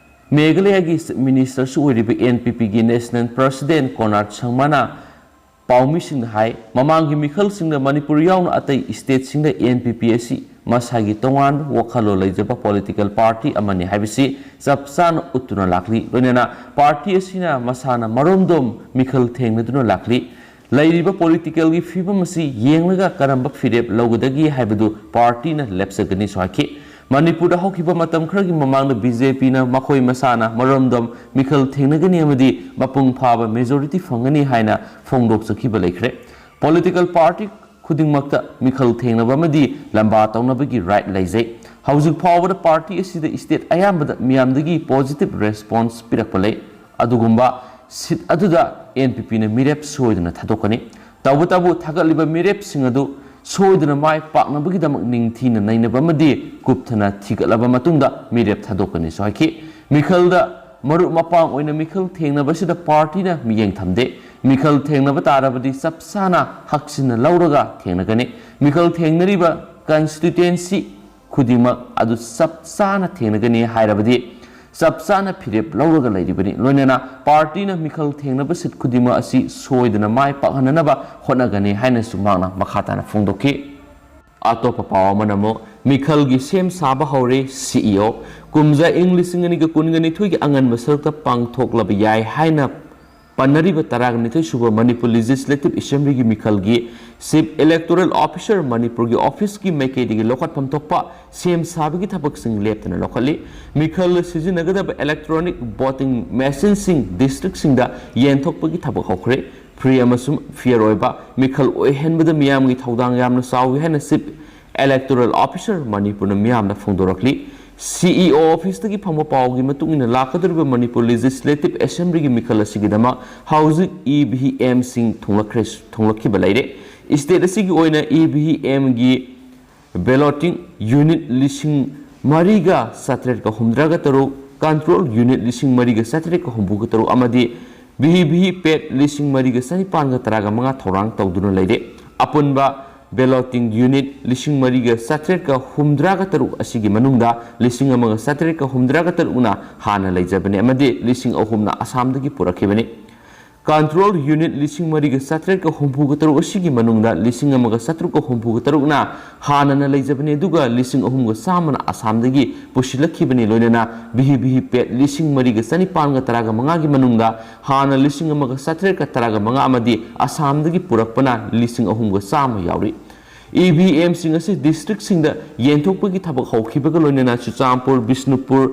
ꯃꯦꯘꯥꯂꯌꯥꯒꯤ Chief Ministerꯁꯨ ꯑꯣꯏꯔꯤꯕ NPPꯒꯤ national president ꯀꯣꯅꯔꯥꯗ ꯁꯪꯃꯥꯅ ꯄꯥꯎꯃꯤꯁꯤꯡꯗ ꯍꯥꯏ, ꯃꯃꯥꯡꯒꯤ ꯃꯤꯈꯜꯁꯤꯡꯗ ꯃꯅꯤꯄꯨꯔ ꯌꯥꯎꯅ ꯑꯇꯩ stateꯁꯤꯡꯗ NPP ꯑꯁꯤ ꯃꯁꯥꯒꯤ ꯇꯣꯉꯥꯟꯕ ꯋꯥꯈꯜꯂꯣꯟ ꯂꯩꯖꯕ political party ꯑꯃꯅꯤ ꯍꯥꯏꯕꯁꯤ ꯆꯞ ꯆꯥꯅ ꯎꯠꯇꯨꯅ ꯂꯥꯛꯂꯤ꯫ ꯂꯣꯏꯅꯅ party ꯑꯁꯤꯅ ꯃꯁꯥꯅ ꯃꯔꯣꯝꯗꯣꯝ ꯃꯤꯈꯜ ꯊꯦꯡꯅꯗꯨꯅ ꯂꯥꯛꯂꯤ꯫ ꯂꯩꯔꯤꯕ politicalꯒꯤ ꯐꯤꯕꯝ ꯑꯁꯤ ꯌꯦꯡꯂꯒ ꯀꯔꯝꯕ ꯐꯤꯔꯦꯞ ꯂꯧꯒꯗꯒꯦ ꯍꯥꯏꯕꯗꯨ partyꯅ ꯂꯦꯞꯆꯒꯅꯤꯁꯨ ꯍꯥꯏꯈꯤ꯫ ꯃꯅꯤꯄꯨꯔꯗ ꯍꯧꯈꯤꯕ ꯃꯇꯝ ꯈꯔꯒꯤ ꯃꯃꯥꯡꯗ BJPꯅ ꯃꯈꯣꯏ ꯃꯁꯥꯅ ꯃꯔꯣꯝꯗꯣꯝ ꯃꯤꯈꯜ ꯊꯦꯡꯅꯒꯅꯤ ꯑꯃꯗꯤ ꯃꯄꯨꯡ ꯐꯥꯕ majority ꯐꯪꯒꯅꯤ ꯍꯥꯏꯅ ꯐꯣꯡꯗꯣꯛꯆꯈꯤꯕ ꯂꯩꯈ꯭ꯔꯦ꯫ Political party ꯈꯨꯗꯤꯡꯃꯛꯇ ꯃꯤꯈꯜ ꯊꯦꯡꯅꯕ ꯑꯃꯗꯤ ꯂꯝꯕꯥ ꯇꯧꯅꯕꯒꯤ right ꯂꯩꯖꯩ꯫ ꯍꯧꯖꯤꯛ ꯐꯥꯎꯕꯗ party ꯑꯁꯤꯗ state ꯑꯌꯥꯝꯕꯗ ꯃꯤꯌꯥꯝꯗꯒꯤ positive response ꯄꯤꯔꯛꯄ ꯂꯩ꯫ ꯑꯗꯨꯒꯨꯝꯕ seat ꯑꯗꯨꯗ NPPꯅ ꯃꯤꯔꯦꯞ ꯁꯣꯏꯗꯅ ꯊꯥꯗꯣꯛꯀꯅꯤ꯫ ꯇꯧꯕꯇꯕꯨ ꯊꯥꯒꯠꯂꯤꯕ ꯃꯤꯔꯦꯞꯁꯤꯡ ꯑꯗꯨ ꯁꯣꯏꯗꯅ ꯃꯥꯏ ꯄꯥꯛꯅꯕꯒꯤꯗꯃꯛ ꯅꯤꯡꯊꯤꯅ ꯅꯩꯅꯕ ꯑꯃꯗꯤ ꯀꯨꯞꯊꯅ ꯊꯤꯒꯠꯂꯕ ꯃꯇꯨꯡꯗ ꯃꯤꯔꯦꯞ ꯊꯥꯗꯣꯛꯀꯅꯤꯁꯨ ꯍꯥꯏꯈꯤ꯫ ꯃꯤꯈꯜꯗ ꯃꯔꯨꯞ ꯃꯄꯥꯡ ꯑꯣꯏꯅ ꯃꯤꯈꯜ ꯊꯦꯡꯅꯕꯁꯤꯗ partyꯅ ꯃꯤꯠꯌꯦꯡ ꯊꯝꯗꯦ꯫ ꯃꯤꯈꯜ ꯊꯦꯡꯅꯕ ꯇꯥꯔꯕꯗꯤ ꯆꯞ ꯆꯥꯅ ꯍꯛꯆꯤꯟꯅ ꯂꯧꯔꯒ ꯊꯦꯡꯅꯒꯅꯤ꯫ ꯃꯤꯈꯜ ꯊꯦꯡꯅꯔꯤꯕ constituency ꯈꯨꯗꯤꯡꯃꯛ ꯑꯗꯨ ꯆꯞ ꯆꯥꯅ ꯊꯦꯡꯅꯒꯅꯤ ꯍꯥꯏꯔꯕꯗꯤ ꯆꯞ ꯆꯥꯅ ꯐꯤꯔꯦꯞ ꯂꯧꯔꯒ ꯂꯩꯔꯤꯕꯅꯤ꯫ ꯂꯣꯏꯅꯅ partyꯅ ꯃꯤꯈꯜ ꯊꯦꯡꯅꯕ seat ꯈꯨꯗꯤꯡꯃꯛ ꯑꯁꯤ ꯁꯣꯏꯗꯅ ꯃꯥꯏ ꯄꯥꯛꯍꯟꯅꯅꯕ ꯍꯣꯠꯅꯒꯅꯤ ꯍꯥꯏꯅꯁꯨ ꯃꯍꯥꯛꯅ ꯃꯈꯥ ꯇꯥꯅ ꯐꯣꯡꯗꯣꯛꯈꯤ꯫ ꯑꯇꯣꯞꯄ ꯄꯥꯎ ꯑꯃꯅ ꯑꯃꯨꯛ ꯃꯤꯈꯜꯒꯤ ꯁꯦꯝ ꯁꯥꯕ ꯍꯧꯔꯦ, CEO꯫ ꯀꯨꯝꯖꯥ ꯏꯪ ꯂꯤꯁꯤꯡ ꯑꯅꯤꯒ ꯀꯨꯟꯒ ꯅꯤꯊꯣꯏꯒꯤ ꯑꯉꯟꯕ ꯁꯔꯨꯛꯇ ꯄꯥꯡꯊꯣꯛꯂꯕ ꯌꯥꯏ ꯍꯥꯏꯅ ꯄꯟꯅꯔꯤꯕ ꯇꯔꯥꯒ ꯅꯤꯊꯣꯏ ꯁꯨꯕ ꯃꯅꯤꯄꯨꯔ Legislative Assemblyꯒꯤ ꯃꯤꯈꯜꯒꯤ Chief Electoral Officer ꯃꯅꯤꯄꯨꯔꯒꯤ officeꯀꯤ ꯃꯥꯏꯀꯩꯗꯒꯤ ꯂꯧꯈꯠꯐꯝ ꯊꯣꯛꯄ ꯁꯦꯝ ꯁꯥꯕꯒꯤ ꯊꯕꯛꯁꯤꯡ ꯂꯦꯞꯇꯅ ꯂꯧꯈꯠꯂꯤ꯫ ꯃꯤꯈꯜꯗ ꯁꯤꯖꯤꯟꯅꯒꯗꯕ electronic voting machineꯁꯤꯡ districtꯁꯤꯡꯗ ꯌꯦꯟꯊꯣꯛꯄꯒꯤ ꯊꯕꯛ ꯍꯧꯈ꯭ꯔꯦ꯫ Free ꯑꯃꯁꯨꯡ fair ꯑꯣꯏꯕ ꯃꯤꯈꯜ ꯑꯣꯏꯍꯟꯕꯗ ꯃꯤꯌꯥꯝꯒꯤ ꯊꯧꯗꯥꯡ ꯌꯥꯝꯅ ꯆꯥꯎꯏ ꯍꯥꯏꯅ Chief Electoral Officer ꯃꯅꯤꯄꯨꯔꯅ ꯃꯤꯌꯥꯝꯗ ꯐꯣꯡꯗꯣꯔꯛꯂꯤ꯫ ꯁꯤ ꯏ ꯑꯣ ꯑꯣꯐꯤꯁꯇꯒꯤ ꯐꯪꯕ ꯄꯥꯎꯒꯤ ꯃꯇꯨꯡ ꯏꯟꯅ, ꯂꯥꯛꯀꯗꯧꯔꯤꯕ ꯃꯅꯤꯄꯨꯔ ꯂꯦꯖꯤꯁꯂꯦꯇꯤꯚ ꯑꯦꯁꯦꯝꯕ꯭ꯂꯤꯒꯤ ꯃꯤꯈꯜ ꯑꯁꯤꯒꯤꯗꯃꯛ ꯍꯧꯖꯤꯛ ꯏ ꯚꯤ ꯑꯦꯝꯁꯤꯡ ꯊꯣꯡꯂꯛꯈ꯭ꯔꯦ, ꯊꯣꯡꯂꯛꯈꯤꯕ ꯂꯩꯔꯦ꯫ ꯁ꯭ꯇꯦꯠ ꯑꯁꯤꯒꯤ ꯑꯣꯏꯅ ꯏ ꯚꯤ ꯑꯦꯝꯒꯤ ꯕꯦꯂꯣꯇꯤꯡ ꯌꯨꯅꯤꯠ ꯂꯤꯁꯤꯡ ꯃꯔꯤꯒ ꯆꯥꯇ꯭ꯔꯦꯠꯀ ꯍꯨꯝꯗ꯭ꯔꯥꯒ ꯇꯔꯨꯛ, ꯀꯟꯇ꯭ꯔꯣꯜ ꯌꯨꯅꯤꯠ ꯂꯤꯁꯤꯡ ꯃꯔꯤꯒ ꯆꯥꯇ꯭ꯔꯦꯠꯀ ꯍꯨꯝꯐꯨꯒ ꯇꯔꯨꯛ ꯑꯃꯗꯤ ꯚꯤ ꯚꯤ ꯄꯦꯠ ꯂꯤꯁꯤꯡ ꯃꯔꯤꯒ ꯆꯅꯤꯄꯥꯟꯒ ꯇꯔꯥꯒ ꯃꯉꯥ ꯊꯧꯔꯥꯡ ꯇꯧꯗꯨꯅ ꯂꯩꯔꯦ꯫ ꯑꯄꯨꯟꯕ ꯕꯦꯂꯣꯇꯤꯡ ꯌꯨꯅꯤꯠ ꯂꯤꯁꯤꯡ ꯃꯔꯤꯒ ꯆꯥꯇ꯭ꯔꯦꯠꯀ ꯍꯨꯝꯗ꯭ꯔꯥꯒ ꯇꯔꯨꯛ ꯑꯁꯤꯒꯤ ꯃꯅꯨꯡꯗ ꯂꯤꯁꯤꯡ ꯑꯃꯒ ꯆꯥꯇ꯭ꯔꯦꯠꯀ ꯍꯨꯝꯗ꯭ꯔꯥꯒ ꯇꯔꯨꯛꯅ ꯍꯥꯟꯅ ꯂꯩꯖꯕꯅꯤ ꯑꯃꯗꯤ ꯂꯤꯁꯤꯡ ꯑꯍꯨꯝꯅ ꯑꯁꯥꯝꯗꯒꯤ ꯄꯨꯔꯛꯈꯤꯕꯅꯤ꯫ ꯀꯟꯇ꯭ꯔꯣꯜ ꯌꯨꯅꯤꯠ ꯂꯤꯁꯤꯡ ꯃꯔꯤꯒ ꯆꯥꯇ꯭ꯔꯦꯠꯀ ꯍꯨꯝꯐꯨꯒ ꯇꯔꯨꯛ ꯑꯁꯤꯒꯤ ꯃꯅꯨꯡꯗ ꯂꯤꯁꯤꯡ ꯑꯃꯒ ꯆꯥꯇ꯭ꯔꯨꯛꯀ ꯍꯨꯝꯐꯨꯒ ꯇꯔꯨꯛꯅ ꯍꯥꯟꯅꯅ ꯂꯩꯖꯕꯅꯤ, ꯑꯗꯨꯒ ꯂꯤꯁꯤꯡ ꯑꯍꯨꯝꯒ ꯆꯥꯝꯃꯅ ꯑꯁꯥꯝꯗꯒꯤ ꯄꯨꯁꯤꯜꯂꯛꯈꯤꯕꯅꯤ, ꯂꯣꯏꯅꯅ ꯚꯤ ꯚꯤ ꯄꯦꯠ ꯂꯤꯁꯤꯡ ꯃꯔꯤꯒ ꯆꯅꯤꯄꯥꯟꯒ ꯇꯔꯥꯒ ꯃꯉꯥꯒꯤ ꯃꯅꯨꯡꯗ ꯍꯥꯟꯅ ꯂꯤꯁꯤꯡ ꯑꯃꯒ ꯆꯥꯇ꯭ꯔꯦꯠꯀ ꯇꯔꯥꯒ ꯃꯉꯥ ꯑꯃꯗꯤ ꯑꯁꯥꯝꯗꯒꯤ ꯄꯨꯔꯛꯄꯅ ꯂꯤꯁꯤꯡ ꯑꯍꯨꯝꯒ ꯆꯥꯝꯃ ꯌꯥꯎꯔꯤ꯫ ꯏ ꯚꯤ ꯑꯦꯝꯁꯤꯡ ꯑꯁꯤ ꯗꯤꯁꯇ꯭ꯔꯤꯛꯁꯤꯡꯗ ꯌꯦꯟꯊꯣꯛꯄꯒꯤ ꯊꯕꯛ ꯍꯧꯈꯤꯕꯒ ꯂꯣꯏꯅꯅ ꯆꯨꯔꯆꯥꯟꯄꯨꯔ, ꯕꯤꯁꯅꯨꯄꯨꯔ,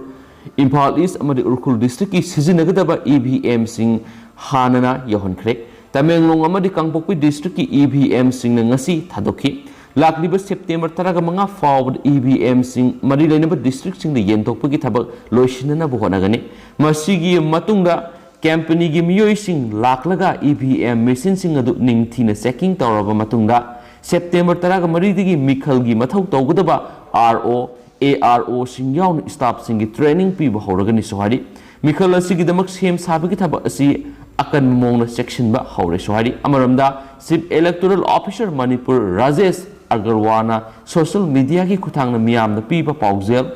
ꯏꯝꯐꯥꯜ ꯏꯁ ꯑꯃꯗꯤ ꯎꯈ꯭ꯔꯨꯜ ꯗꯤꯁꯇ꯭ꯔꯤꯛꯀꯤ ꯁꯤꯖꯤꯟꯅꯒꯗꯕ ꯏ ꯚꯤ ꯑꯦꯝꯁꯤꯡ ꯍꯥꯟꯅꯅ ꯌꯧꯍꯟꯈ꯭ꯔꯦ꯫ ꯇꯃꯦꯡꯂꯣꯡ ꯑꯃꯗꯤ ꯀꯥꯡꯄꯣꯛꯄꯤ ꯗꯤꯁꯇ꯭ꯔꯤꯛꯀꯤ ꯏ ꯚꯤ ꯑꯦꯝꯁꯤꯡꯅ ꯉꯁꯤ ꯊꯥꯗꯣꯛꯈꯤ꯫ ꯂꯥꯛꯂꯤꯕ ꯁꯦꯞꯇꯦꯝꯕꯔ ꯇꯔꯥꯒ ꯃꯉꯥ ꯐꯥꯎꯕꯗ ꯏ ꯚꯤ ꯑꯦꯝꯁꯤꯡ ꯃꯔꯤ ꯂꯩꯅꯕ ꯗꯤꯁꯇ꯭ꯔꯤꯛꯁꯤꯡꯗ ꯌꯦꯟꯊꯣꯛꯄꯒꯤ ꯊꯕꯛ ꯂꯣꯏꯁꯤꯟꯅꯅꯕ ꯍꯣꯠꯅꯒꯅꯤ꯫ ꯃꯁꯤꯒꯤ ꯃꯇꯨꯡꯗ ꯀꯝꯄꯅꯤꯒꯤ ꯃꯤꯑꯣꯏꯁꯤꯡ ꯂꯥꯛꯂꯒ ꯏ ꯚꯤ ꯑꯦꯝ ꯃꯦꯁꯤꯟꯁꯤꯡ ꯑꯗꯨ ꯅꯤꯡꯊꯤꯅ ꯆꯦꯀꯤꯡ ꯇꯧꯔꯕ ꯃꯇꯨꯡꯗ, ꯁꯦꯞꯇꯦꯝꯕꯔ ꯇꯔꯥꯒ ꯃꯔꯤꯗꯒꯤ ꯃꯤꯈꯜꯒꯤ ꯃꯊꯧ ꯇꯧꯒꯗꯕ ꯑꯥꯔ ꯑꯣ, ꯑꯦ ꯑꯥꯔ ꯑꯣꯁꯤꯡ ꯌꯥꯎꯅ ꯁ꯭ꯇꯥꯐꯁꯤꯡꯒꯤ ꯇ꯭ꯔꯦꯅꯤꯡ ꯄꯤꯕ ꯍꯧꯔꯒꯅꯤꯁꯨ ꯍꯥꯏꯔꯤ꯫ ꯃꯤꯈꯜ ꯑꯁꯤꯒꯤꯗꯃꯛ ꯁꯦꯝ ꯁꯥꯕꯒꯤ ꯊꯕꯛ ꯑꯁꯤ ꯑꯀꯟꯕ ꯃꯑꯣꯡꯗ ꯆꯦꯛꯁꯤꯟꯕ ꯍꯧꯔꯦꯁꯨ ꯍꯥꯏꯔꯤ꯫ ꯑꯃꯔꯣꯝꯗ, chief electoral officer Manipur Rajesh ꯑꯒꯔꯋꯥꯅ ꯁꯣꯁꯤꯌꯦꯜ ꯃꯤꯗꯤꯌꯥꯒꯤ ꯈꯨꯠꯊꯥꯡꯗ ꯃꯤꯌꯥꯝꯗ ꯄꯤꯕ ꯄꯥꯎꯖꯦꯜ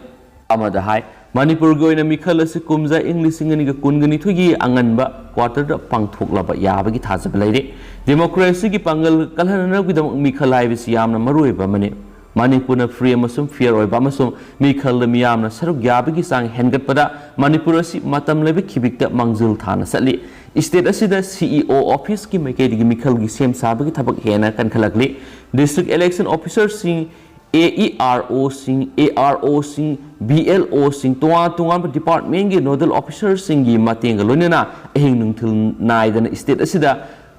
ꯑꯃꯗ ꯍꯥꯏ, ꯃꯅꯤꯄꯨꯔꯒꯤ ꯑꯣꯏꯅ ꯃꯤꯈꯜ ꯑꯁꯤ ꯀꯨꯝꯖꯥ ꯏꯪ ꯂꯤꯁꯤꯡ ꯑꯅꯤꯒ ꯀꯨꯟꯒ ꯅꯤꯊꯣꯏꯒꯤ ꯑꯉꯟꯕ ꯀ꯭ꯋꯥꯇꯔꯗ ꯄꯥꯡꯊꯣꯛꯂꯕ ꯌꯥꯕꯒꯤ ꯊꯥꯖꯕ ꯂꯩꯔꯦ꯫ ꯗꯦꯃꯣꯀ꯭ꯔꯦꯁꯤꯒꯤ ꯄꯥꯡꯒꯜ ꯀꯜꯍꯟꯅꯅꯕꯒꯤꯗꯃꯛ ꯃꯤꯈꯜ ꯍꯥꯏꯕꯁꯤ ꯌꯥꯝꯅ ꯃꯔꯨꯑꯣꯏꯕ ꯑꯃꯅꯤ꯫ ꯃꯅꯤꯄꯨꯔꯅ ꯐ꯭ꯔꯤ ꯑꯃꯁꯨꯡ ꯐꯤꯌꯔ ꯑꯣꯏꯕ ꯑꯃꯁꯨꯡ ꯃꯤꯈꯜꯗ ꯃꯤꯌꯥꯝꯅ ꯁꯔꯨꯛ ꯌꯥꯕꯒꯤ ꯆꯥꯡ ꯍꯦꯟꯒꯠꯄꯗ ꯃꯅꯤꯄꯨꯔ ꯑꯁꯤ ꯃꯇꯝ ꯂꯩꯕ ꯈꯤꯕꯤꯛꯇ ꯃꯥꯡꯖꯤꯜ ꯊꯥꯅ ꯆꯠꯂꯤ꯫ ꯁ꯭ꯇꯦꯠ ꯑꯁꯤꯗ ꯁꯤ ꯏ ꯑꯣ ꯑꯣꯐꯤꯁꯀꯤ ꯃꯥꯏꯀꯩꯗꯒꯤ ꯃꯤꯈꯜꯒꯤ ꯁꯦꯝ ꯁꯥꯕꯒꯤ ꯊꯕꯛ ꯍꯦꯟꯅ ꯀꯟꯈꯠꯂꯛꯂꯤ꯫ ꯗꯤꯁꯇ꯭ꯔꯤꯛ ꯏꯂꯦꯛꯁꯟ ꯑꯣꯐꯤꯁꯥꯔꯁꯤꯡ, ꯑꯦ ꯏ ꯑꯥꯔ ꯑꯣꯁꯤꯡ, ꯑꯦ ꯑꯥꯔ ꯑꯣꯁꯤꯡ, ꯕꯤ ꯑꯦꯜ ꯑꯣꯁꯤꯡ, ꯇꯣꯉꯥꯟ ꯇꯣꯉꯥꯟꯕ ꯗꯤꯄꯥꯔꯠꯃꯦꯟꯒꯤ ꯅꯣꯗꯦꯜ ꯑꯣꯐꯤꯁꯥꯔꯁꯤꯡꯒꯤ ꯃꯇꯦꯡꯒ ꯂꯣꯏꯅꯅ ꯑꯍꯤꯡ ꯅꯨꯡꯊꯤꯜ ꯅꯥꯏꯗꯅ ꯁ꯭ꯇꯦꯠ ꯑꯁꯤꯗ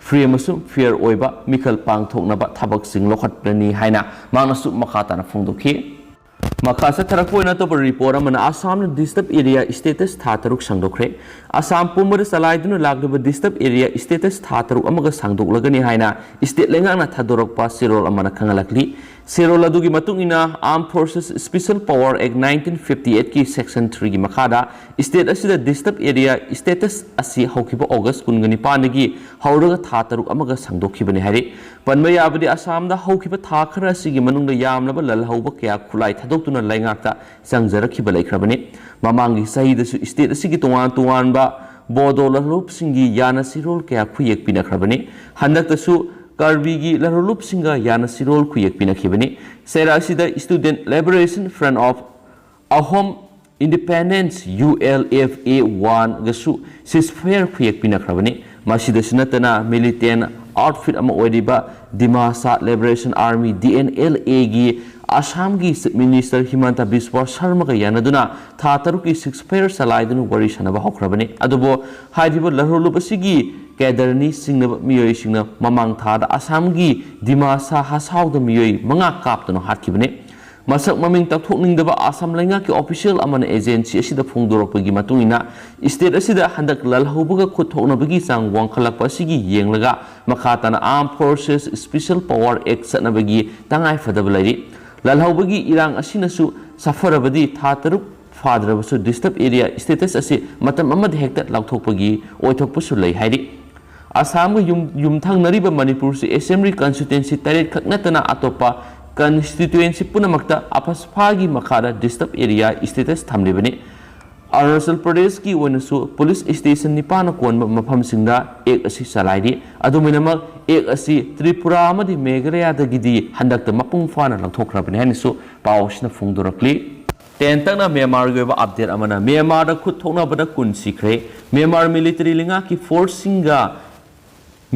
free ꯑꯃꯁꯨꯡ fair ꯑꯣꯏꯕ ꯃꯤꯈꯜ ꯄꯥꯡꯊꯣꯛꯅꯕ ꯊꯕꯛꯁꯤꯡ ꯂꯧꯈꯠꯂꯅꯤ ꯍꯥꯏꯅ ꯃꯍꯥꯛꯅꯁꯨ ꯃꯈꯥ ꯇꯥꯅ ꯐꯣꯡꯗꯣꯛꯈꯤ꯫ ꯃꯈꯥ ꯆꯠꯊꯔꯛꯄ ꯑꯣꯏꯅ ꯑꯇꯣꯞꯄ report ꯑꯃꯅ ꯑꯁꯥꯝꯅ disturbed area status ꯊꯥ ꯇꯔꯨꯛ ꯁꯥꯡꯗꯣꯛꯈ꯭ꯔꯦ꯫ ꯑꯁꯥꯝ ꯄꯨꯝꯕꯗ ꯆꯂꯥꯏꯗꯨꯅ ꯂꯥꯛꯂꯤꯕ disturbed area status ꯊꯥ ꯇꯔꯨꯛ ꯑꯃꯒ ꯁꯥꯡꯗꯣꯛꯂꯒꯅꯤ ꯍꯥꯏꯅ state ꯂꯩꯉꯥꯛꯅ ꯊꯥꯗꯣꯔꯛꯄ ꯆꯦꯔꯣꯜ ꯑꯃꯅ ꯈꯪꯍꯜꯂꯛꯂꯤ꯫ ꯆꯦꯔꯣꯜ ꯑꯗꯨꯒꯤ ꯃꯇꯨꯡ ꯏꯟꯅ Armed Forces Special Power Act nineteen fifty eight ꯀꯤ section three ꯒꯤ ꯃꯈꯥꯗ state ꯑꯁꯤꯗ disturbed area status ꯑꯁꯤ ꯍꯧꯈꯤꯕ August ꯀꯨꯟꯒ ꯅꯤꯄꯥꯟꯗꯒꯤ ꯍꯧꯔꯒ ꯊꯥ ꯇꯔꯨꯛ ꯑꯃꯒ ꯁꯥꯡꯗꯣꯛꯈꯤꯕꯅꯤ ꯍꯥꯏꯔꯤ꯫ ꯄꯟꯕ ꯌꯥꯕꯗꯤ ꯑꯁꯥꯝꯗ ꯍꯧꯈꯤꯕ ꯊꯥ ꯈꯔ ꯑꯁꯤꯒꯤ ꯃꯅꯨꯡꯗ ꯌꯥꯝꯂꯕ ꯂꯜꯍꯧꯕ ꯀꯌꯥ ꯈꯨꯠꯂꯥꯏ ꯊꯥꯗꯣꯛꯇꯨꯅ ꯂꯩꯉꯥꯛꯇ ꯆꯪꯖꯔꯛꯈꯤꯕ ꯂꯩꯈ꯭ꯔꯕꯅꯤ꯫ ꯃꯃꯥꯡꯒꯤ ꯆꯍꯤꯗꯁꯨ state ꯑꯁꯤꯒꯤ ꯇꯣꯉꯥꯟ ꯇꯣꯉꯥꯟꯕ ꯕꯣꯗꯣ ꯂꯜꯍꯧꯂꯨꯞꯁꯤꯡꯒꯤ ꯌꯥꯅ ꯁꯤꯔꯣꯜ ꯀꯌꯥ ꯈꯨꯌꯦꯛ ꯄꯤꯅꯈ꯭ꯔꯕꯅꯤ꯫ ꯍꯟꯗꯛꯇꯁꯨ ꯀꯥꯔꯕꯤꯒꯤ ꯂꯜꯍꯧꯂꯨꯞꯁꯤꯡꯒ ꯌꯥꯅ ꯁꯤꯔꯣꯜ ꯈꯨꯌꯦꯛ ꯄꯤꯅꯈꯤꯕꯅꯤ꯫ ꯆꯩꯔꯥ ꯑꯁꯤꯗ Student Liberation Front of Ahom Independence, U L F A one ꯒꯁꯨ ceasefire ꯈꯨꯌꯦꯛ ꯄꯤꯅꯈ꯭ꯔꯕꯅꯤ꯫ ꯃꯁꯤꯗꯁꯨ ꯅꯠꯇꯅ militant outfit ꯑꯃ ꯑꯣꯏꯔꯤꯕ Dimasa Liberation Army, D N L A ꯒꯤ ꯑꯁꯥꯝꯒꯤ Chief Minister ꯍꯤꯃꯟꯇ ꯕꯤꯁ꯭ꯋ ꯁꯔꯃꯒ ꯌꯥꯅꯗꯨꯅ ꯊꯥ ꯇꯔꯨꯛꯀꯤ ceasefire ꯆꯂꯥꯏꯗꯨꯅ ꯋꯥꯔꯤ ꯁꯥꯟꯅꯕ ꯍꯧꯈ꯭ꯔꯕꯅꯤ꯫ ꯑꯗꯨꯕꯨ ꯍꯥꯏꯔꯤꯕ ꯂꯜꯍꯧꯂꯨꯞ ꯑꯁꯤꯒꯤ cadre ꯅꯤ ꯆꯤꯡꯅꯕ ꯃꯤꯑꯣꯏꯁꯤꯡꯅ ꯃꯃꯥꯡ ꯊꯥꯗ ꯑꯁꯥꯝꯒꯤ ꯗꯤꯃꯥꯁꯥ ꯍꯁꯥꯎꯗ ꯃꯤꯑꯣꯏ ꯃꯉꯥ ꯀꯥꯞꯇꯨꯅ ꯍꯥꯠꯈꯤꯕꯅꯤ꯫ ꯃꯁꯛ ꯃꯃꯤꯡ ꯇꯥꯛꯊꯣꯛꯅꯤꯡꯗꯕ ꯑꯁꯥꯝ ꯂꯩꯉꯥꯛꯀꯤ official ꯑꯃꯅ agency ꯑꯁꯤꯗ ꯐꯣꯡꯗꯣꯔꯛꯄꯒꯤ ꯃꯇꯨꯡ ꯏꯟꯅ, state ꯑꯁꯤꯗ ꯍꯟꯗꯛ ꯂꯜꯍꯧꯕꯒ ꯈꯨꯠ ꯊꯣꯛꯅꯕꯒꯤ ꯆꯥꯡ ꯋꯥꯡꯈꯠꯂꯛꯄ ꯑꯁꯤꯒꯤ ꯌꯦꯡꯂꯒ ꯃꯈꯥ ꯇꯥꯅ Armed Forces Special Power Act ꯆꯠꯅꯕꯒꯤ ꯇꯉꯥꯏ ꯐꯗꯕ ꯂꯩꯔꯤ꯫ ꯂꯜꯍꯧꯕꯒꯤ ꯏꯔꯥꯡ ꯑꯁꯤꯅꯁꯨ ꯁꯥꯐꯔꯕꯗꯤ ꯊꯥ ꯇꯔꯨꯛ ꯐꯥꯗ꯭ꯔꯕꯁꯨ disturbed area status ꯑꯁꯤ ꯃꯇꯝ ꯑꯃꯗ ꯍꯦꯛꯇ ꯂꯥꯎꯊꯣꯛꯄꯒꯤ ꯑꯣꯏꯊꯣꯛꯄꯁꯨ ꯂꯩ ꯍꯥꯏꯔꯤ꯫ ꯑꯁꯥꯝꯒ ꯌꯨꯝ-, ꯌꯨꯝꯊꯪꯅꯔꯤꯕ ꯃꯅꯤꯄꯨꯔꯁꯤ assembly constituency ꯇꯔꯦꯠ ꯈꯛ ꯅꯠꯇꯅ ꯑꯇꯣꯞꯄ constituency ꯄꯨꯝꯅꯃꯛꯇ ꯑꯐꯁꯐꯥꯒꯤ ꯃꯈꯥꯗ disturbed area status ꯊꯝꯂꯤꯕꯅꯤ꯫ ꯑꯔꯨꯅꯥꯆꯜ ꯄ꯭ꯔꯗꯦꯁꯀꯤ ꯑꯣꯏꯅꯁꯨ police station ꯅꯤꯄꯥꯟꯅ ꯀꯣꯟꯕ ꯃꯐꯝꯁꯤꯡꯗ act ꯑꯁꯤ ꯆꯂꯥꯏꯔꯤ꯫ ꯑꯗꯨꯃꯥꯏꯅꯃꯛ act ꯑꯁꯤ ꯇ꯭ꯔꯤꯄꯨꯔꯥ ꯑꯃꯗꯤ ꯃꯦꯘꯥꯂꯌꯥꯗꯒꯤꯗꯤ ꯍꯟꯗꯛꯇ ꯃꯄꯨꯡ ꯐꯥꯅ ꯂꯧꯊꯣꯛꯈ꯭ꯔꯕꯅꯤ ꯍꯥꯏꯅꯁꯨ ꯄꯥꯎ ꯑꯁꯤꯅ ꯐꯣꯡꯗꯣꯔꯛꯂꯤ꯫ ꯇꯦꯟꯇꯛꯅ ꯃ꯭ꯌꯥꯟꯃꯥꯔꯒꯤ ꯑꯣꯏꯕ update ꯑꯃꯅ, ꯃ꯭ꯌꯥꯟꯃꯥꯔꯗ ꯈꯨꯠ ꯊꯣꯛꯅꯕꯗ ꯀꯨꯟ ꯁꯤꯈ꯭ꯔꯦ꯫ ꯃ꯭ꯌꯥꯟꯃꯥꯔ military ꯂꯩꯉꯥꯛꯀꯤ forceꯁꯤꯡꯒ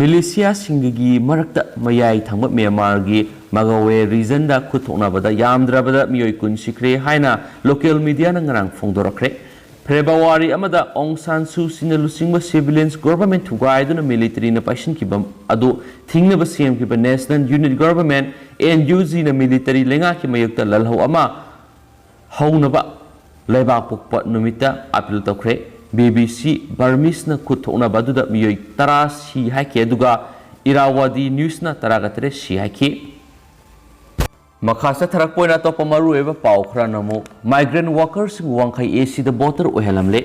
militiaꯁꯤꯡꯒꯤ ꯃꯔꯛꯇ ꯃꯌꯥꯏ ꯊꯪꯕ ꯃ꯭ꯌꯥꯟꯃꯥꯔꯒꯤ ꯃꯒꯋꯦ regionꯗ ꯈꯨꯠ ꯊꯣꯛꯅꯕꯗ ꯌꯥꯝꯗ꯭ꯔꯕꯗ ꯃꯤꯑꯣꯏ ꯀꯨꯟ ꯁꯤꯈ꯭ꯔꯦ ꯍꯥꯏꯅ local mediaꯅ ꯉꯔꯥꯡ ꯐꯣꯡꯗꯣꯔꯛꯈ꯭ꯔꯦ꯫ ꯐꯦꯕ꯭ꯔꯨꯋꯥꯔꯤ ꯑꯃꯗ ꯑꯣꯡ ꯁꯥꯟ ꯁꯨ ꯆꯤꯅ ꯂꯨꯆꯤꯡꯕ civilians government ꯊꯨꯒꯥꯏꯗꯨꯅ militaryꯅ ꯄꯥꯏꯁꯤꯟꯈꯤꯕ ꯑꯗꯨ ꯊꯤꯡꯅꯕ ꯁꯦꯝꯈꯤꯕ National Unity Government, N U Gꯅ military ꯂꯩꯉꯥꯛꯀꯤ ꯃꯥꯌꯣꯛꯇ ꯂꯥꯜꯍꯧ ꯑꯃ ꯍꯧꯅꯕ ꯂꯩꯕꯥꯛ ꯄꯣꯛꯄ ꯅꯨꯃꯤꯠꯇ appeal ꯇꯧꯈ꯭ꯔꯦ꯫ B B C Burmeseꯅ ꯈꯨꯠ ꯊꯣꯛꯅꯕ ꯑꯗꯨꯗ ꯃꯤꯑꯣꯏ ꯇꯔꯥ ꯁꯤ ꯍꯥꯏꯈꯤ, ꯑꯗꯨꯒ Irrawaddy Newsꯅ ꯇꯔꯥꯒ ꯇꯔꯦꯠ ꯁꯤ ꯍꯥꯏꯈꯤ꯫ ꯃꯈꯥ ꯆꯠꯊꯔꯛꯄ ꯑꯣꯏꯅ ꯑꯇꯣꯞꯄ ꯃꯔꯨꯑꯣꯏꯕ ꯄꯥꯎ ꯈꯔꯅ ꯑꯃꯨꯛ migrant workerꯁꯤꯡ ꯋꯥꯡꯈꯩ A Cꯗ voter ꯑꯣꯏꯍꯜꯂꯝꯂꯦ꯫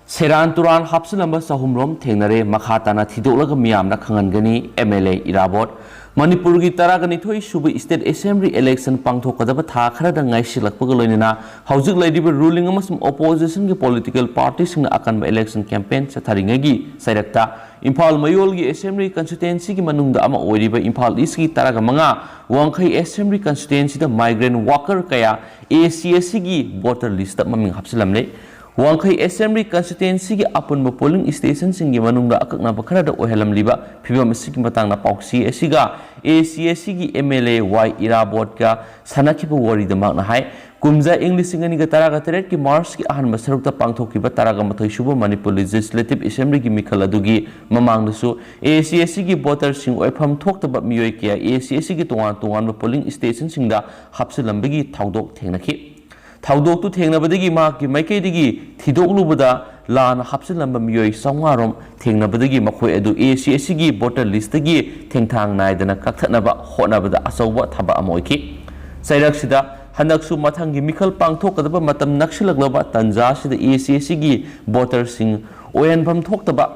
ꯁꯦꯔꯥꯟ ꯇꯨꯔꯥꯟ ꯍꯥꯞꯆꯤꯜꯂꯝꯕ ꯆꯍꯨꯝꯔꯣꯝ ꯊꯦꯡꯅꯔꯦ꯫ ꯃꯈꯥ ꯇꯥꯅ ꯊꯤꯗꯣꯛꯂꯒ ꯃꯤꯌꯥꯝꯅ ꯈꯪꯍꯟꯒꯅꯤ꯫ M L A Irabot꯫ ꯃꯅꯤꯄꯨꯔꯒꯤ ꯇꯔꯥꯒ ꯅꯤꯊꯣꯏ ꯁꯨꯕ State Assembly election ꯄꯥꯡꯊꯣꯛꯀꯗꯕ ꯊꯥ ꯈꯔꯗ ꯉꯥꯏꯁꯤꯜꯂꯛꯄꯒ ꯂꯣꯏꯅꯅ ꯍꯧꯖꯤꯛ ꯂꯩꯔꯤꯕ ruling ꯑꯃꯁꯨꯡ oppositionꯒꯤ political partyꯁꯤꯡꯅ ꯑꯀꯟꯕ election campaign ꯆꯠꯊꯔꯤꯉꯩꯒꯤ ꯆꯩꯔꯛꯇ ꯏꯝꯐꯥꯜ ꯃꯌꯣꯜꯒꯤ Assembly constituencyꯒꯤ ꯃꯅꯨꯡꯗ ꯑꯃ ꯑꯣꯏꯔꯤꯕ ꯏꯝꯐꯥꯜ Eastꯀꯤ ꯇꯔꯥꯒ ꯃꯉꯥ ꯋꯥꯡꯈꯩ Assembly constituencyꯗ migrant worker ꯀꯌꯥ A C S Cꯒꯤ voter listꯇ ꯃꯃꯤꯡ ꯍꯥꯞꯆꯤꯜꯂꯝꯂꯦ꯫ ꯋꯥꯡꯈꯩ Assembly constituencyꯒꯤ ꯑꯄꯨꯟꯕ polling stationꯁꯤꯡꯒꯤ ꯃꯅꯨꯡꯗ ꯑꯀꯛꯅꯕ ꯈꯔꯗ ꯑꯣꯏꯍꯜꯂꯝꯂꯤꯕ ꯐꯤꯚꯝ ꯑꯁꯤꯒꯤ ꯃꯇꯥꯡꯗ ꯄꯥꯎꯆꯦ ꯑꯁꯤꯒ A C S Cꯒꯤ M L A Y Irabotꯀ ꯁꯥꯟꯅꯈꯤꯕ ꯋꯥꯔꯤꯗ ꯃꯍꯥꯛꯅ ꯍꯥꯏ, ꯀꯨꯝꯖꯥ ꯏꯪ ꯂꯤꯁꯤꯡ ꯑꯅꯤꯒ ꯇꯔꯥꯒ ꯇꯔꯦꯠꯀꯤ Marchꯀꯤ ꯑꯍꯥꯟꯕ ꯁꯔꯨꯛꯇ ꯄꯥꯡꯊꯣꯛꯈꯤꯕ ꯇꯔꯥꯒ ꯃꯥꯊꯣꯏ ꯁꯨꯕ Manipur Legislative Assemblyꯒꯤ ꯃꯤꯈꯜ ꯑꯗꯨꯒꯤ ꯃꯃꯥꯡꯗꯁꯨ A C S Cꯒꯤ voterꯁꯤꯡ ꯑꯣꯏꯐꯝ ꯊꯣꯛꯇꯕ ꯃꯤꯑꯣꯏ ꯀꯌꯥ A C S Cꯒꯤ ꯇꯣꯉꯥꯟ ꯇꯣꯉꯥꯟꯕ polling stationꯁꯤꯡꯗ ꯍꯥꯞꯆꯤꯜꯂꯝꯕꯒꯤ ꯊꯧꯗꯣꯛ ꯊꯦꯡꯅꯈꯤ꯫ ꯊꯧꯗꯣꯛꯇꯨ ꯊꯦꯡꯅꯕꯗꯒꯤ ꯃꯍꯥꯛꯀꯤ ꯃꯥꯏꯀꯩꯗꯒꯤ ꯊꯤꯗꯣꯛꯂꯨꯕꯗ ꯂꯥꯟꯅ ꯍꯥꯞꯆꯤꯜꯂꯝꯕ ꯃꯤꯑꯣꯏ ꯆꯥꯝꯃꯉꯥ ꯔꯣꯝ ꯊꯦꯡꯅꯕꯗꯒꯤ ꯃꯈꯣꯏ ꯑꯗꯨ A C S Cꯒꯤ voter listꯇꯒꯤ ꯊꯦꯡꯊꯥꯡ ꯅꯥꯏꯗꯅ ꯀꯛꯊꯠꯅꯕ ꯍꯣꯠꯅꯕꯗ ꯑꯆꯧꯕ ꯊꯕꯛ ꯑꯃ ꯑꯣꯏꯈꯤ꯫ ꯆꯩꯔꯛꯁꯤꯗ ꯍꯟꯗꯛꯁꯨ ꯃꯊꯪꯒꯤ ꯃꯤꯈꯜ ꯄꯥꯡꯊꯣꯛꯀꯗꯕ ꯃꯇꯝ ꯅꯛꯁꯤꯜꯂꯛꯂꯕ ꯇꯥꯟꯖꯥꯁꯤꯗ A C S Cꯒꯤ voterꯁꯤꯡ ꯑꯣꯏꯍꯟꯐꯝ ꯊꯣꯛꯇꯕ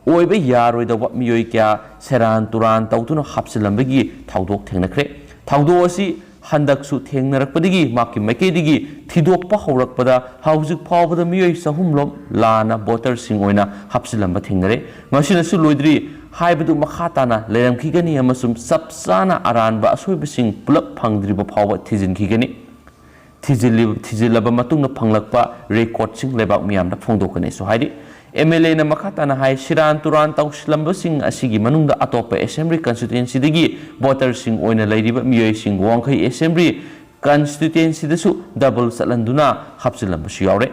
ꯑꯣꯏꯕ ꯌꯥꯔꯣꯏꯗꯧꯕ ꯃꯤꯑꯣꯏ ꯀꯌꯥ ꯁꯦꯔꯥꯟ ꯇꯨꯔꯥꯟ ꯇꯧꯗꯨꯅ ꯍꯥꯞꯆꯤꯜꯂꯝꯕꯒꯤ ꯊꯧꯗꯣꯛ ꯊꯦꯡꯅꯈ꯭ꯔꯦ꯫ ꯊꯧꯗꯣꯛ ꯑꯁꯤ ꯍꯟꯗꯛꯁꯨ ꯊꯦꯡꯅꯔꯛꯄꯗꯒꯤ ꯃꯍꯥꯛꯀꯤ ꯃꯥꯏꯀꯩꯗꯒꯤ ꯊꯤꯗꯣꯛꯄ ꯍꯧꯔꯛꯄꯗ ꯍꯧꯖꯤꯛ ꯐꯥꯎꯕꯗ ꯃꯤꯑꯣꯏ ꯆꯍꯨꯝ ꯂꯣꯝ ꯂꯥꯟꯅ voterꯁꯤꯡ ꯑꯣꯏꯅ ꯍꯥꯞꯆꯤꯜꯂꯝꯕ ꯊꯦꯡꯅꯔꯦ꯫ ꯃꯁꯤꯅꯁꯨ ꯂꯣꯏꯗ꯭ꯔꯤ ꯍꯥꯏꯕꯗꯨ ꯃꯈꯥ ꯇꯥꯅ ꯂꯩꯔꯝꯈꯤꯒꯅꯤ ꯑꯃꯁꯨꯡ ꯆꯞ ꯆꯥꯅ ꯑꯔꯥꯟꯕ ꯑꯁꯣꯏꯕꯁꯤꯡ ꯄꯨꯂꯞ ꯐꯪꯗ꯭ꯔꯤꯕ ꯐꯥꯎꯕ ꯊꯤꯖꯤꯟꯈꯤꯒꯅꯤ꯫ ꯊꯤꯖꯤꯜꯂꯤ-, ꯊꯤꯖꯤꯜꯂꯕ ꯃꯇꯨꯡꯗ ꯐꯪꯂꯛꯄ recordꯁꯤꯡ ꯂꯩꯕꯥꯛ ꯃꯤꯌꯥꯝꯗ ꯐꯣꯡꯗꯣꯛꯀꯅꯤꯁꯨ ꯍꯥꯏꯔꯤ꯫ M L Aꯅ ꯃꯈꯥ ꯇꯥꯅ ꯍꯥꯏ, ꯁꯦꯔꯥꯟ ꯇꯨꯔꯥꯟ ꯇꯧꯁꯤꯜꯂꯝꯕꯁꯤꯡ ꯑꯁꯤꯒꯤ ꯃꯅꯨꯡꯗ ꯑꯇꯣꯞꯄ Assembly constituencyꯗꯒꯤ voterꯁꯤꯡ ꯑꯣꯏꯅ ꯂꯩꯔꯤꯕ ꯃꯤꯑꯣꯏꯁꯤꯡ ꯋꯥꯡꯈꯩ Assembly constituencyꯗꯁꯨ double ꯆꯠꯍꯟꯗꯨꯅ ꯍꯥꯞꯆꯤꯜꯂꯝꯕꯁꯨ ꯌꯥꯎꯔꯦ꯫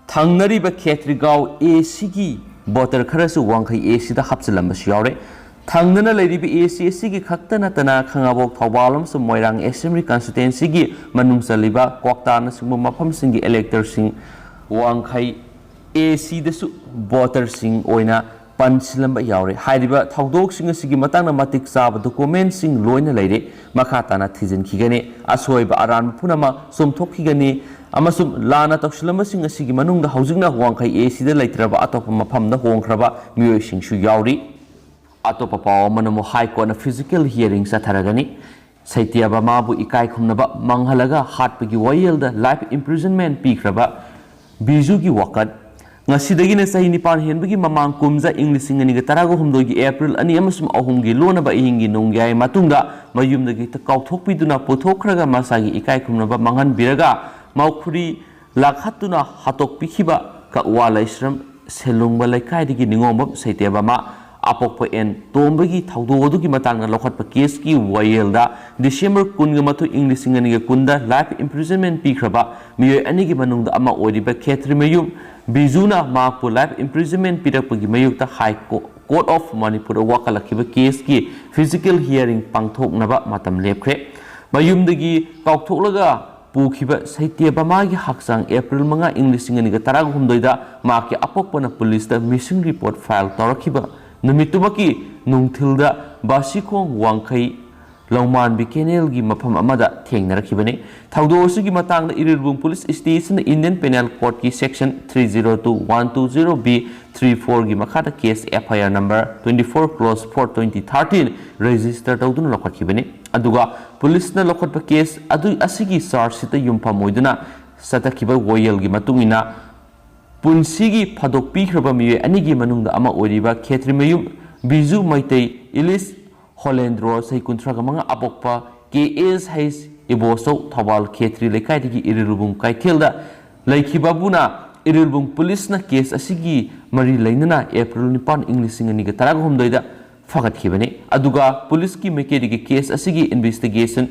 ꯊꯪꯅꯔꯤꯕ ꯈꯦꯇ꯭ꯔꯤꯒꯥꯎ ꯑꯦ ꯁꯤꯒꯤ ꯕꯣꯇꯔ ꯈꯔꯁꯨ ꯋꯥꯡꯈꯩ ꯑꯦ ꯁꯤꯗ ꯍꯥꯞꯆꯤꯜꯂꯝꯕꯁꯨ ꯌꯥꯎꯔꯦ꯫ ꯊꯪꯅꯅ ꯂꯩꯔꯤꯕ ꯑꯦ ꯁꯤ ꯑꯁꯤꯒꯤ ꯈꯛꯇ ꯅꯠꯇꯅ ꯈꯥꯉꯕꯣꯛ, ꯊꯧꯕꯥꯜ ꯑꯃꯁꯨꯡ ꯃꯣꯏꯔꯥꯡ ꯑꯦꯁꯦꯝꯕ꯭ꯂꯤ ꯀꯟꯁꯇꯤꯇ꯭ꯋꯦꯟꯁꯤꯒꯤ ꯃꯅꯨꯡ ꯆꯜꯂꯤꯕ ꯀ꯭ꯋꯥꯛꯇꯥꯅꯆꯤꯡꯕ ꯃꯐꯝꯁꯤꯡꯒꯤ ꯏꯂꯦꯛꯇꯔꯁꯤꯡ ꯋꯥꯡꯈꯩ ꯑꯦ ꯁꯤꯗꯁꯨ ꯕꯣꯇꯔꯁꯤꯡ ꯑꯣꯏꯅ ꯄꯟꯁꯤꯜꯂꯝꯕ ꯌꯥꯎꯔꯦ꯫ ꯍꯥꯏꯔꯤꯕ ꯊꯧꯗꯣꯛꯁꯤꯡ ꯑꯁꯤꯒꯤ ꯃꯇꯥꯡꯗ ꯃꯇꯤꯛ ꯆꯥꯕ ꯗꯣꯀꯨꯃꯦꯟꯁꯤꯡ ꯂꯣꯏꯅ ꯂꯩꯔꯦ꯫ ꯃꯈꯥ ꯇꯥꯅ ꯊꯤꯖꯤꯟꯈꯤꯒꯅꯤ꯫ ꯑꯁꯣꯏꯕ ꯑꯔꯥꯟꯕ ꯄꯨꯝꯅꯃꯛ ꯆꯨꯝꯊꯣꯛꯈꯤꯒꯅꯤ ꯑꯃꯁꯨꯡ ꯂꯥꯟꯅ ꯇꯧꯁꯤꯜꯂꯝꯕꯁꯤꯡ ꯑꯁꯤꯒꯤ ꯃꯅꯨꯡꯗ ꯍꯧꯖꯤꯛꯅ ꯋꯥꯡꯈꯩ ꯑꯦ ꯁꯤꯗ ꯂꯩꯇ꯭ꯔꯕ ꯑꯇꯣꯞꯄ ꯃꯐꯝꯗ ꯍꯣꯡꯈ꯭ꯔꯕ ꯃꯤꯑꯣꯏꯁꯤꯡꯁꯨ ꯌꯥꯎꯔꯤ꯫ ꯑꯇꯣꯞꯄ ꯄꯥꯎ ꯑꯃꯅ ꯑꯃꯨꯛ ꯍꯥꯏ ꯀꯣꯔꯠꯅ ꯐꯤꯖꯤꯀꯦꯜ ꯍꯤꯌꯥꯔꯤꯡ ꯆꯠꯊꯔꯒꯅꯤ꯫ ꯁꯩꯇ꯭ꯌꯥꯕꯃꯥꯕꯨ ꯏꯀꯥꯏ ꯈꯨꯝꯅꯕ ꯃꯥꯡꯍꯜꯂꯒ ꯍꯥꯠꯄꯒꯤ ꯋꯥꯌꯦꯜꯗ life imprisonment ꯄꯤꯈ꯭ꯔꯕ ꯕꯤꯖꯨꯒꯤ ꯋꯥꯀꯠ꯫ ꯉꯁꯤꯗꯒꯤꯅ ꯆꯍꯤ ꯅꯤꯄꯥꯟ ꯍꯦꯟꯕꯒꯤ ꯃꯃꯥꯡ ꯀꯨꯝꯖꯥ ꯏꯪ ꯂꯤꯁꯤꯡ ꯑꯅꯤꯒ ꯇꯔꯥꯍꯨꯝꯗꯣꯏꯒꯤ ꯑꯦꯄ꯭ꯔꯤꯜ ꯑꯅꯤ ꯑꯃꯁꯨꯡ ꯑꯍꯨꯝꯒꯤ ꯂꯣꯟꯅꯕ ꯑꯍꯤꯡꯒꯤ ꯅꯣꯡꯌꯥꯏ ꯃꯇꯨꯡꯗ ꯃꯌꯨꯝꯗꯒꯤ ꯀꯥꯎꯊꯣꯛꯄꯤꯗꯨꯅ ꯄꯨꯊꯣꯛꯈ꯭ꯔꯒ ꯃꯁꯥꯒꯤ ꯏꯀꯥꯏ ꯈꯨꯝꯅꯕ ꯃꯥꯡꯍꯟꯕꯤꯔꯒ ꯃꯥꯎꯈꯨꯔꯤ ꯂꯥꯛꯍꯠꯇꯨꯅ ꯍꯥꯠꯇꯣꯛꯄꯤꯈꯤꯕ ꯀꯛꯋꯥ ꯂꯩꯁ꯭ꯔꯝ ꯁꯦꯂꯨꯡꯕ ꯂꯩꯀꯥꯏꯗꯒꯤ ꯅꯤꯉꯣꯝꯕꯝ ꯁꯩꯇꯦꯕꯃꯥ ꯑꯄꯣꯛꯄ ꯑꯦꯟ ꯇꯣꯝꯕꯒꯤ ꯊꯧꯗꯣꯛ ꯑꯗꯨꯒꯤ ꯃꯇꯥꯡꯗ ꯂꯧꯈꯠꯄ ꯀꯦꯁꯀꯤ ꯋꯥꯌꯦꯜꯗ ꯗꯤꯁꯦꯝꯕꯔ ꯀꯨꯟꯒ ꯃꯥꯊꯣꯏ ꯏꯪ ꯂꯤꯁꯤꯡ ꯑꯅꯤꯒ ꯀꯨꯟꯗ life imprisonment ꯄꯤꯈ꯭ꯔꯕ ꯃꯤꯑꯣꯏ ꯑꯅꯤꯒꯤ ꯃꯅꯨꯡꯗ ꯑꯃ ꯑꯣꯏꯔꯤꯕ ꯈꯦꯇ꯭ꯔꯤꯃꯌꯨꯝ ꯕꯤꯖꯨꯅ ꯃꯍꯥꯛꯄꯨ life imprisonment ꯄꯤꯔꯛꯄꯒꯤ ꯃꯥꯌꯣꯛꯇ High Co-, Court of Manipur ꯋꯥꯀꯠꯂꯛꯈꯤꯕ ꯀꯦꯁꯀꯤ ꯐꯤꯖꯤꯀꯦꯜ ꯍꯤꯌꯥꯔꯤꯡ ꯄꯥꯡꯊꯣꯛꯅꯕ ꯃꯇꯝ ꯂꯦꯞꯈ꯭ꯔꯦ꯫ ꯃꯌꯨꯝꯗꯒꯤ ꯀꯥꯎꯊꯣꯛꯂꯒ ꯄꯨꯈꯤꯕ ꯁꯩꯇꯦꯕꯃꯥꯒꯤ ꯍꯛꯆꯥꯡ ꯑꯦꯄ꯭ꯔꯤꯜ ꯃꯉꯥ ꯏꯪ ꯂꯤꯁꯤꯡ ꯑꯅꯤꯒ ꯇꯔꯥꯍꯨꯝꯗꯣꯏꯗ ꯃꯍꯥꯛꯀꯤ ꯑꯄꯣꯛꯄꯅ ꯄꯨꯂꯤꯁꯇ missing report file ꯇꯧꯔꯛꯈꯤꯕ ꯅꯨꯃꯤꯠꯇꯨꯃꯛꯀꯤ ꯅꯨꯡꯊꯤꯜꯗ ꯕꯥꯁꯤꯈꯣꯡ ꯋꯥꯡꯈꯩ ꯂꯧꯃꯥꯟꯕꯤ ꯀꯦꯅꯦꯜꯒꯤ ꯃꯐꯝ ꯑꯃꯗ ꯊꯦꯡꯅꯔꯛꯈꯤꯕꯅꯤ꯫ ꯊꯧꯗꯣꯛ ꯑꯁꯤꯒꯤ ꯃꯇꯥꯡꯗ ꯏꯔꯤꯜꯕꯨꯡ ꯄꯨꯂꯤꯁ ꯁ꯭ꯇꯦꯁꯟꯅ Indian Penal Courtꯀꯤ section three zero two one two zero B three fourꯒꯤ ꯃꯈꯥꯗ case F I R number twenty four clause four twenty thirteen register ꯇꯧꯗꯨꯅ ꯂꯧꯈꯠꯈꯤꯕꯅꯤ꯫ ꯑꯗꯨꯒ ꯄꯨꯂꯤꯁꯅ ꯂꯧꯈꯠꯄ ꯀꯦꯁ ꯑꯗꯨ ꯑꯁꯤꯒꯤ ꯆꯥꯔꯖ ꯁꯤꯠꯇ ꯌꯨꯝꯐꯝ ꯑꯣꯏꯗꯨꯅ ꯆꯠꯊꯈꯤꯕ ꯋꯥꯌꯦꯜꯒꯤ ꯃꯇꯨꯡ ꯏꯟꯅ ꯄꯨꯟꯁꯤꯒꯤ ꯐꯥꯗꯣꯛꯄꯤꯈ꯭ꯔꯕ ꯃꯤꯑꯣꯏ ꯑꯅꯤꯒꯤ ꯃꯅꯨꯡꯗ ꯑꯃ ꯑꯣꯏꯔꯤꯕ ꯈꯦꯇ꯭ꯔꯤꯃꯌꯨꯝ ꯕꯤꯖꯨ ꯃꯩꯇꯩ ꯏꯂꯤꯁ ꯍꯣꯂꯦꯟꯗ꯭ꯔꯣ ꯆꯍꯤ ꯀꯨꯟꯊ꯭ꯔꯥꯒ ꯃꯉꯥ ꯑꯄꯣꯛꯄ K S H Ibochou Thoubal ꯈꯦꯇ꯭ꯔꯤ ꯂꯩꯀꯥꯏꯗꯒꯤ ꯏꯔꯤꯜꯕꯨꯡ ꯀꯩꯊꯦꯜꯗ ꯂꯩꯈꯤꯕꯕꯨꯅ ꯏꯔꯤꯜꯕꯨꯡ ꯄꯨꯂꯤꯁꯅ ꯀꯦꯁ ꯑꯁꯤꯒꯤ ꯃꯔꯤ ꯂꯩꯅꯅ ꯑꯦꯄ꯭ꯔꯤꯜ ꯅꯤꯄꯥꯟ ꯏꯪ ꯂꯤꯁꯤꯡ ꯑꯅꯤꯒ ꯇꯔꯥꯍꯨꯝꯗꯣꯏꯗ ꯐꯥꯒꯠꯈꯤꯕꯅꯤ꯫ ꯑꯗꯨꯒ ꯄꯨꯂꯤꯁꯀꯤ ꯃꯥꯏꯀꯩꯗꯒꯤ ꯀꯦꯁ ꯑꯁꯤꯒꯤ ꯏꯟꯚꯦꯁꯇꯤꯒꯦꯁꯟ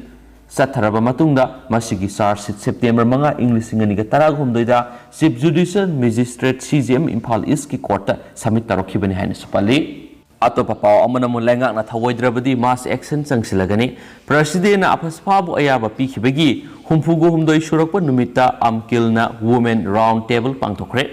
ꯆꯠꯊꯔꯕ ꯃꯇꯨꯡꯗ ꯃꯁꯤꯒꯤ ꯆꯥꯔꯖ ꯁꯤꯠ ꯁꯦꯞꯇꯦꯝꯕꯔ ꯃꯉꯥ, ꯏꯪ ꯂꯤꯁꯤꯡ ꯑꯅꯤꯒ ꯇꯔꯥꯒ ꯍꯨꯝꯗꯣꯏꯗ Chief Judicial Magistrate, C J M, Imphal ꯏꯁꯀꯤ ꯀꯣꯔꯠꯇ ꯁꯕꯃꯤꯠ ꯇꯧꯔꯛꯈꯤꯕꯅꯤ ꯍꯥꯏꯅꯁꯨ ꯄꯜꯂꯤ꯫ ꯑꯇꯣꯞꯄ ꯄꯥꯎ ꯑꯃꯅ ꯑꯃꯨꯛ ꯂꯩꯉꯥꯛꯅ ꯊꯧꯑꯣꯏꯗ꯭ꯔꯕꯗꯤ ꯃꯥꯁ ꯑꯦꯛꯁꯟ ꯆꯪꯁꯤꯜꯂꯒꯅꯤ꯫ ꯄ꯭ꯔꯁꯤꯗꯦꯟꯅ ꯑꯐꯁꯐꯥꯕꯨ ꯑꯌꯥꯕ ꯄꯤꯈꯤꯕꯒꯤ ꯍꯨꯝꯐꯨꯒ ꯍꯨꯝꯗꯣꯏ ꯁꯨꯔꯛꯄ ꯅꯨꯃꯤꯠꯇ ꯑꯝꯀꯤꯜꯅ Women Round Table ꯄꯥꯡꯊꯣꯛꯈ꯭ꯔꯦ꯫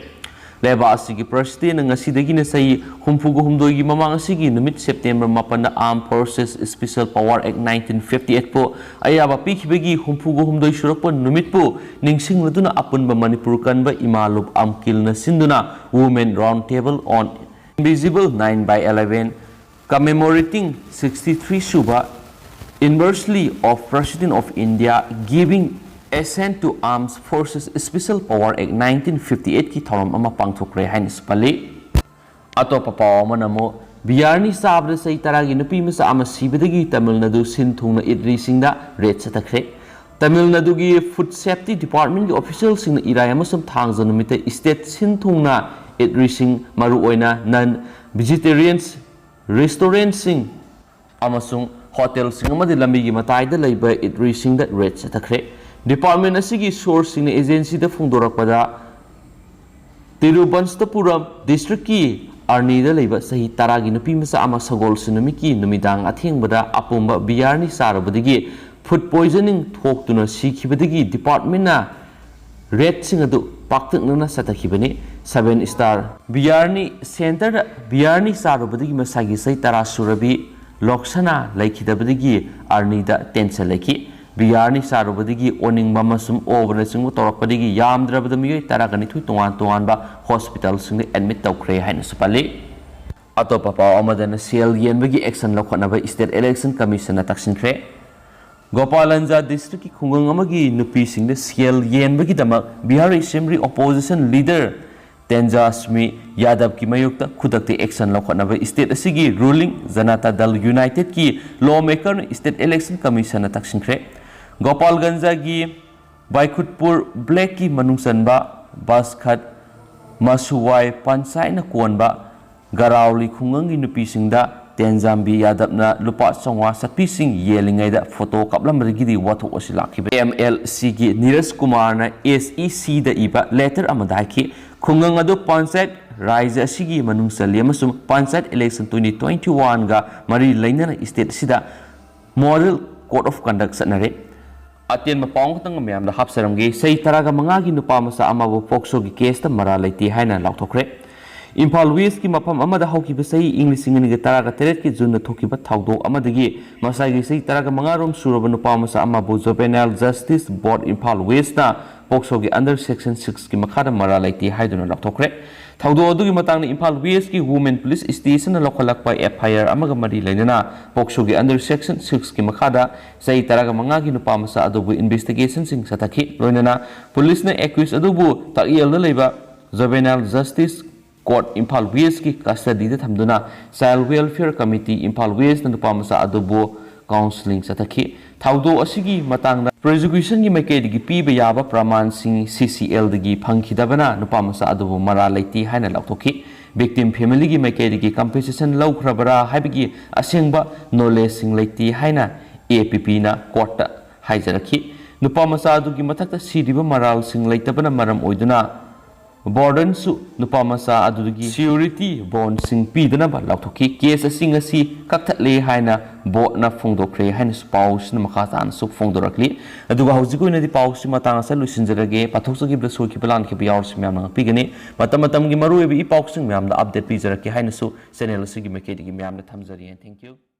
ꯂꯩꯕꯥꯛ ꯑꯁꯤꯒꯤ ꯄ꯭ꯔꯁꯤꯗꯦꯟꯅ ꯉꯁꯤꯗꯒꯤꯅ ꯆꯍꯤ ꯍꯨꯝꯐꯨꯒ ꯍꯨꯝꯗꯣꯏꯒꯤ ꯃꯃꯥꯡ ꯑꯁꯤꯒꯤ ꯅꯨꯃꯤꯠ ꯁꯦꯞꯇꯦꯝꯕꯔ ꯃꯥꯄꯟꯗ Armed Forces Special Power Act nineteen fifty eight ꯄꯨ ꯑꯌꯥꯕ ꯄꯤꯈꯤꯕꯒꯤ ꯍꯨꯝꯐꯨꯒ ꯍꯨꯝꯗꯣꯏ ꯁꯨꯔꯛꯄ ꯅꯨꯃꯤꯠꯄꯨ ꯅꯤꯡꯁꯤꯡꯂꯗꯨꯅ ꯑꯄꯨꯟꯕ ꯃꯅꯤꯄꯨꯔ ꯀꯟꯕ ꯏꯃꯥ ꯂꯨꯞ ꯑꯝꯀꯤꯜꯅ ꯁꯤꯟꯗꯨꯅ Women Round Table on Invisible nine by eleven, commemorating sixty-three ꯁꯨꯕ Anniversary of President of India giving assent to Armed Forces Special Power Act nineteen fifty eight ꯀꯤ ꯊꯧꯔꯝ ꯑꯃ ꯄꯥꯡꯊꯣꯛꯈ꯭ꯔꯦ ꯍꯥꯏꯅꯁꯨ ꯄꯜꯂꯤ꯫ ꯑꯇꯣꯞꯄ ꯄꯥꯎ ꯑꯃꯅ ꯑꯃꯨꯛ ꯕꯤꯌꯥꯔꯅꯤ ꯆꯥꯕꯗ ꯆꯍꯤ ꯇꯔꯥꯒꯤ ꯅꯨꯄꯤ ꯃꯆꯥ ꯑꯃ ꯁꯤꯕꯗꯒꯤ ꯇꯥꯃꯤꯜ ꯅꯥꯗꯨ ꯁꯤꯟ ꯊꯨꯡꯅ ꯏꯠꯔꯤꯁꯤꯡꯗ ꯔꯦꯗ ꯆꯠꯊꯈ꯭ꯔꯦ꯫ ꯇꯥꯃꯤꯜ ꯅꯥꯗꯨꯒꯤ Food Safety Department ꯀꯤ ꯑꯣꯐꯤꯁꯤꯌꯦꯜꯁꯤꯡꯅ ꯏꯔꯥꯏ ꯑꯃꯁꯨꯡ ꯊꯥꯡꯖ ꯅꯨꯃꯤꯠꯇ ꯏꯁꯇꯦꯠ ꯁꯤꯟ ꯊꯨꯡꯅ ꯏꯠꯔꯤꯁꯤꯡ, ꯃꯔꯨꯑꯣꯏꯅ ꯅꯟ ꯚꯤꯖꯤꯇꯦꯔꯤꯌꯟꯁ, ꯔꯦꯁꯇꯣꯔꯦꯟꯠꯁꯤꯡ ꯑꯃꯁꯨꯡ ꯍꯣꯇꯦꯜꯁꯤꯡ ꯑꯃꯗꯤ ꯂꯝꯕꯤꯒꯤ ꯃꯇꯥꯏꯗ ꯂꯩꯕ ꯏꯠꯔꯤꯁꯤꯡꯗ ꯔꯦꯗ ꯆꯠꯊꯈ꯭ꯔꯦ꯫ ꯗꯤꯄꯥꯔꯠꯃꯦꯟ ꯑꯁꯤꯒꯤ ꯁꯣꯔꯁꯁꯤꯡꯅ ꯑꯦꯖꯦꯟꯁꯤꯗ ꯐꯣꯡꯗꯣꯔꯛꯄꯗ, ꯇꯤꯔꯨꯕꯟꯁꯇꯄꯨꯔꯝ ꯗꯤꯁꯇ꯭ꯔꯤꯛꯀꯤ ꯑꯥꯔꯅꯤꯗ ꯂꯩꯕ ꯆꯍꯤ ꯇꯔꯥꯒꯤ ꯅꯨꯄꯤ ꯃꯆꯥ ꯑꯃ ꯁꯒꯣꯜꯁꯦꯟ ꯅꯨꯃꯤꯠꯀꯤ ꯅꯨꯃꯤꯗꯥꯡ ꯑꯊꯦꯡꯕꯗ ꯑꯄꯨꯝꯕ ꯕꯤꯌꯥꯔꯅꯤ ꯆꯥꯔꯨꯕꯗꯒꯤ ꯐꯨꯗ ꯄꯣꯏꯖꯅꯤꯡ ꯊꯣꯛꯇꯨꯅ ꯁꯤꯈꯤꯕꯗꯒꯤ ꯗꯤꯄꯥꯔꯠꯃꯦꯟꯅ ꯔꯦꯗꯁꯤꯡ ꯑꯗꯨ ꯄꯥꯛꯇꯛꯅꯅ ꯆꯠꯊꯈꯤꯕꯅꯤ꯫ ꯁꯚꯦꯟ ꯁ꯭ꯇꯥꯔ ꯕꯤꯌꯥꯔꯅꯤ ꯁꯦꯟꯇꯔꯗ ꯕꯤꯌꯥꯔꯅꯤ ꯆꯥꯔꯨꯕꯗꯒꯤ ꯃꯁꯥꯒꯤ ꯆꯍꯤ ꯇꯔꯥ ꯁꯨꯔꯕꯤ ꯂꯣꯛꯁꯅꯥ ꯂꯩꯈꯤꯗꯕꯗꯒꯤ ꯑꯥꯔꯅꯤꯗ ꯇꯦꯟꯁꯟ ꯂꯩꯈꯤ꯫ ꯕꯤꯌꯥꯔꯅꯤ ꯆꯥꯔꯨꯕꯗꯒꯤ ꯑꯣꯅꯤꯡꯕ ꯑꯃꯁꯨꯡ ꯑꯣꯕꯅꯆꯤꯡꯕ ꯇꯧꯔꯛꯄꯗꯒꯤ ꯌꯥꯝꯗ꯭ꯔꯕꯗ ꯃꯤꯑꯣꯏ ꯇꯔꯥꯒ ꯅꯤꯊꯣꯏ ꯇꯣꯉꯥꯟ ꯇꯣꯉꯥꯟꯕ ꯍꯣꯁꯄꯤꯇꯥꯜꯁꯤꯡꯗ ꯑꯦꯗꯃꯤꯠ ꯇꯧꯈ꯭ꯔꯦ ꯍꯥꯏꯅꯁꯨ ꯄꯜꯂꯤ꯫ ꯑꯇꯣꯞꯄ ꯄꯥꯎ ꯑꯃꯗꯅ ꯁꯦꯜ ꯌꯦꯟꯕꯒꯤ ꯑꯦꯛꯁꯟ ꯂꯧꯈꯠꯅꯕ ꯏꯁꯇꯦꯠ ꯏꯂꯦꯛꯁꯟ ꯀꯃꯤꯁꯟꯅ ꯇꯛꯁꯤꯟꯈ꯭ꯔꯦ꯫ ꯒꯣꯄꯥꯜꯒꯟꯖ ꯗꯤꯁꯇ꯭ꯔꯤꯛꯀꯤ ꯈꯨꯡꯒꯪ ꯑꯃꯒꯤ ꯅꯨꯄꯤꯁꯤꯡꯗ ꯁꯦꯜ ꯌꯦꯟꯕꯒꯤꯗꯃꯛ ꯕꯤꯍꯥꯔ ꯑꯦꯁꯦꯝꯕ꯭ꯂꯤ ꯑꯣꯄꯣꯖꯤꯁꯟ ꯂꯤꯗꯔ ꯇꯦꯟꯖꯥꯁꯃꯤ ꯌꯥꯗꯕꯀꯤ ꯃꯥꯌꯣꯛꯇ ꯈꯨꯗꯛꯇ ꯑꯦꯛꯁꯟ ꯂꯧꯈꯠꯅꯕ ꯏꯁꯇꯦꯠ ꯑꯁꯤꯒꯤ ꯔꯨꯂꯤꯡ ꯖꯅꯇꯥ ꯗꯜ ꯌꯨꯅꯥꯏꯇꯦꯗꯀꯤ ꯂꯣ ꯃꯦꯀꯔꯅ ꯏꯁꯇꯦꯠ ꯏꯂꯦꯛꯁꯟ ꯀꯃꯤꯁꯟꯅ ꯇꯛꯁꯤꯟꯈ꯭ꯔꯦ꯫ ꯒꯣꯄꯥꯜꯒꯟꯖꯒꯤ ꯕꯥꯏꯈꯨꯠꯄꯨꯔ ꯕ꯭ꯂꯦꯛꯀꯤ ꯃꯅꯨꯡ ꯆꯟꯕ ꯕꯥꯁꯈꯠ ꯃꯁꯨꯋꯥꯏ ꯄꯟꯆꯥꯌꯠꯅ ꯀꯣꯟꯕ ꯒꯔꯥꯎꯂꯤ ꯈꯨꯡꯒꯪꯒꯤ ꯅꯨꯄꯤꯁꯤꯡꯗ ꯇꯦꯟꯖꯥꯝꯕꯤ ꯌꯥꯗꯕꯅ ꯂꯨꯄꯥ ꯆꯥꯝꯃꯉꯥ ꯆꯠꯄꯤꯁꯤꯡ ꯌꯦꯜꯂꯤꯉꯩꯗ ꯐꯣꯇꯣ ꯀꯥꯞꯂꯝꯕꯗꯒꯤꯗꯤ ꯋꯥꯊꯣꯛ ꯑꯁꯤ ꯂꯥꯛꯈꯤꯕ꯫ ꯑꯦꯝ ꯑꯦꯜ ꯁꯤꯒꯤ ꯅꯤꯔꯖ ꯀꯨꯃꯥꯔꯅ ꯑꯦꯁ ꯏ ꯁꯤꯗ ꯏꯕ ꯂꯦꯇꯔ ꯑꯃꯗ ꯍꯥꯏꯈꯤ, ꯈꯨꯡꯒꯪ ꯑꯗꯨ ꯄꯟꯆꯥꯌꯠ ꯔꯥꯖ꯭ꯌ ꯑꯁꯤꯒꯤ ꯃꯅꯨꯡ ꯆꯜꯂꯤ ꯑꯃꯁꯨꯡ ꯄꯟꯆꯥꯌꯠ ꯏꯂꯦꯛꯁꯟ ꯇ꯭ꯋꯦꯟꯇꯤ ꯇ꯭ꯋꯦꯟꯇꯤ ꯋꯥꯟꯒ ꯃꯔꯤ ꯂꯩꯅꯅ ꯁ꯭ꯇꯦꯠ ꯑꯁꯤꯗ ꯃꯣꯗꯦꯜ ꯀꯣꯗ ꯑꯣꯐ ꯀꯟꯗꯛ ꯆꯠꯅꯔꯦ꯫ ꯑꯇꯦꯟꯕ ꯄꯥꯎ ꯈꯛꯇꯪ ꯃꯌꯥꯝꯗ ꯍꯥꯞꯆꯔꯝꯒꯦ꯫ ꯆꯍꯤ ꯇꯔꯥꯒ ꯃꯉꯥꯒꯤ ꯅꯨꯄꯥ ꯃꯆꯥ ꯑꯃꯕꯨ ꯄꯣꯛꯁꯣꯒꯤ ꯀꯦꯁꯇ ꯃꯔꯥꯜ ꯂꯩꯇꯦ ꯍꯥꯏꯅ ꯂꯥꯎꯊꯣꯛꯈ꯭ꯔꯦ꯫ ꯏꯝꯐꯥꯜ ꯋꯦꯁꯀꯤ ꯃꯐꯝ ꯑꯃꯗ ꯍꯧꯈꯤꯕ ꯆꯍꯤ ꯏꯪ ꯂꯤꯁꯤꯡ ꯑꯅꯤꯒ ꯇꯔꯥꯒ ꯇꯔꯦꯠꯀꯤ ꯖꯨꯟꯗ ꯊꯣꯛꯈꯤꯕ ꯊꯧꯗꯣꯛ ꯑꯃꯗꯒꯤ ꯃꯁꯥꯒꯤ ꯆꯍꯤ ꯇꯔꯥꯒ ꯃꯉꯥ ꯔꯣꯝ ꯁꯨꯔꯕ ꯅꯨꯄꯥ ꯃꯆꯥ ꯑꯃꯕꯨ Juvenile Justice Board Imphal ꯋꯦꯁꯅ ꯄꯣꯛꯁꯣꯒꯤ under section six ꯀꯤ ꯃꯈꯥꯗ ꯃꯔꯥꯜ ꯂꯩꯇꯦ ꯍꯥꯏꯗꯨꯅ ꯂꯥꯎꯊꯣꯛꯈ꯭ꯔꯦ꯫ ꯊꯧꯗꯣꯛ ꯑꯗꯨꯒꯤ ꯃꯇꯥꯡꯗ ꯏꯝꯐꯥꯜ ꯋꯦꯁꯀꯤ Women Police Station ꯅ ꯂꯧꯈꯠꯂꯛꯄ F I R ꯑꯃꯒ ꯃꯔꯤ ꯂꯩꯅꯅ ꯄꯣꯛꯁꯣꯒꯤ under section six ꯀꯤ ꯃꯈꯥꯗ ꯆꯍꯤ ꯇꯔꯥꯒ ꯃꯉꯥꯒꯤ ꯅꯨꯄꯥ ꯃꯆꯥ ꯑꯗꯨꯕꯨ investigation ꯁꯤꯡ ꯆꯠꯊꯈꯤ꯫ ꯂꯣꯏꯅꯅ ꯄꯨꯂꯤꯁꯅ accused ꯑꯗꯨꯕꯨ ꯇꯥꯛꯌꯦꯜꯗ ꯂꯩꯕ Juvenile Justice Court ꯏꯝꯐꯥꯜ ꯋꯦꯁꯀꯤ custody ꯗ ꯊꯝꯗꯨꯅ Child Welfare Committee ꯏꯝꯐꯥꯜ ꯋꯦꯁꯅ ꯅꯨꯄꯥ ꯃꯆꯥ ꯑꯗꯨꯕꯨ counselling ꯆꯠꯊꯈꯤ꯫ ꯊꯧꯗꯣꯛ ꯑꯁꯤꯒꯤ ꯃꯇꯥꯡꯗ prosecution ꯒꯤ ꯃꯥꯏꯀꯩꯗꯒꯤ ꯄꯤꯕ ꯌꯥꯕ ꯄ꯭ꯔꯃꯥꯟꯁꯤꯡ C C L ꯗꯒꯤ ꯐꯪꯈꯤꯗꯕꯅ ꯅꯨꯄꯥ ꯃꯆꯥ ꯑꯗꯨꯕꯨ ꯃꯔꯥꯜ ꯂꯩꯇꯦ ꯍꯥꯏꯅ ꯂꯥꯎꯊꯣꯛꯈꯤ꯫ Victim family ꯒꯤ ꯃꯥꯏꯀꯩꯗꯒꯤ compensation ꯂꯧꯈ꯭ꯔꯕꯔꯥ ꯍꯥꯏꯕꯒꯤ ꯑꯁꯦꯡꯕ knowledge ꯁꯤꯡ ꯂꯩꯇꯦ ꯍꯥꯏꯅ A P P ꯅ court ꯇ ꯍꯥꯏꯖꯔꯛꯈꯤ꯫ ꯅꯨꯄꯥ ꯃꯆꯥ ꯑꯗꯨꯒꯤ ꯃꯊꯛꯇ ꯁꯤꯔꯤꯕ ꯃꯔꯥꯜꯁꯤꯡ ꯂꯩꯇꯕꯅ ꯃꯔꯝ ꯑꯣꯏꯗꯨꯅ warden ꯁꯨ ꯅꯨꯄꯥ ꯃꯆꯥ ꯑꯗꯨꯗꯒꯤ surety bond ꯁꯤꯡ ꯄꯤꯗꯅꯕ ꯂꯥꯎꯊꯣꯛꯈꯤ꯫ Case ꯑꯁꯤꯡ ꯑꯁꯤ ꯀꯛꯊꯠꯂꯦ ꯍꯥꯏꯅ board ꯅ ꯐꯣꯡꯗꯣꯛꯈ꯭ꯔꯦ ꯍꯥꯏꯅꯁꯨ ꯄꯥꯎꯁꯤꯅ ꯃꯈꯥ ꯇꯥꯅꯁꯨ ꯐꯣꯡꯗꯣꯔꯛꯂꯤ꯫ ꯑꯗꯨꯒ ꯍꯧꯖꯤꯛꯀꯤ ꯑꯣꯏꯅꯗꯤ ꯄꯥꯎꯁꯤ ꯃꯇꯥꯡ ꯑꯁꯤꯗ ꯂꯣꯏꯁꯤꯟꯖꯔꯒꯦ꯫ ꯄꯥꯊꯣꯛꯆꯈꯤꯕꯗ ꯁꯣꯏꯈꯤꯕ ꯂꯥꯟꯈꯤꯕ ꯌꯥꯎꯔꯁꯨ ꯃꯌꯥꯝꯅ ꯉꯥꯛꯄꯤꯒꯅꯤ꯫ ꯃꯇꯝ ꯃꯇꯝꯒꯤ ꯃꯔꯨꯑꯣꯏꯕ ꯏ ꯄꯥꯎꯁꯤꯡ ꯃꯌꯥꯝꯗ update ꯄꯤꯖꯔꯛꯀꯦ ꯍꯥꯏꯅꯁꯨ channel ꯑꯁꯤꯒꯤ ꯃꯥꯏꯀꯩꯗꯒꯤ ꯃꯌꯥꯝꯗ ꯊꯝꯖꯔꯤ꯫ Thank you꯫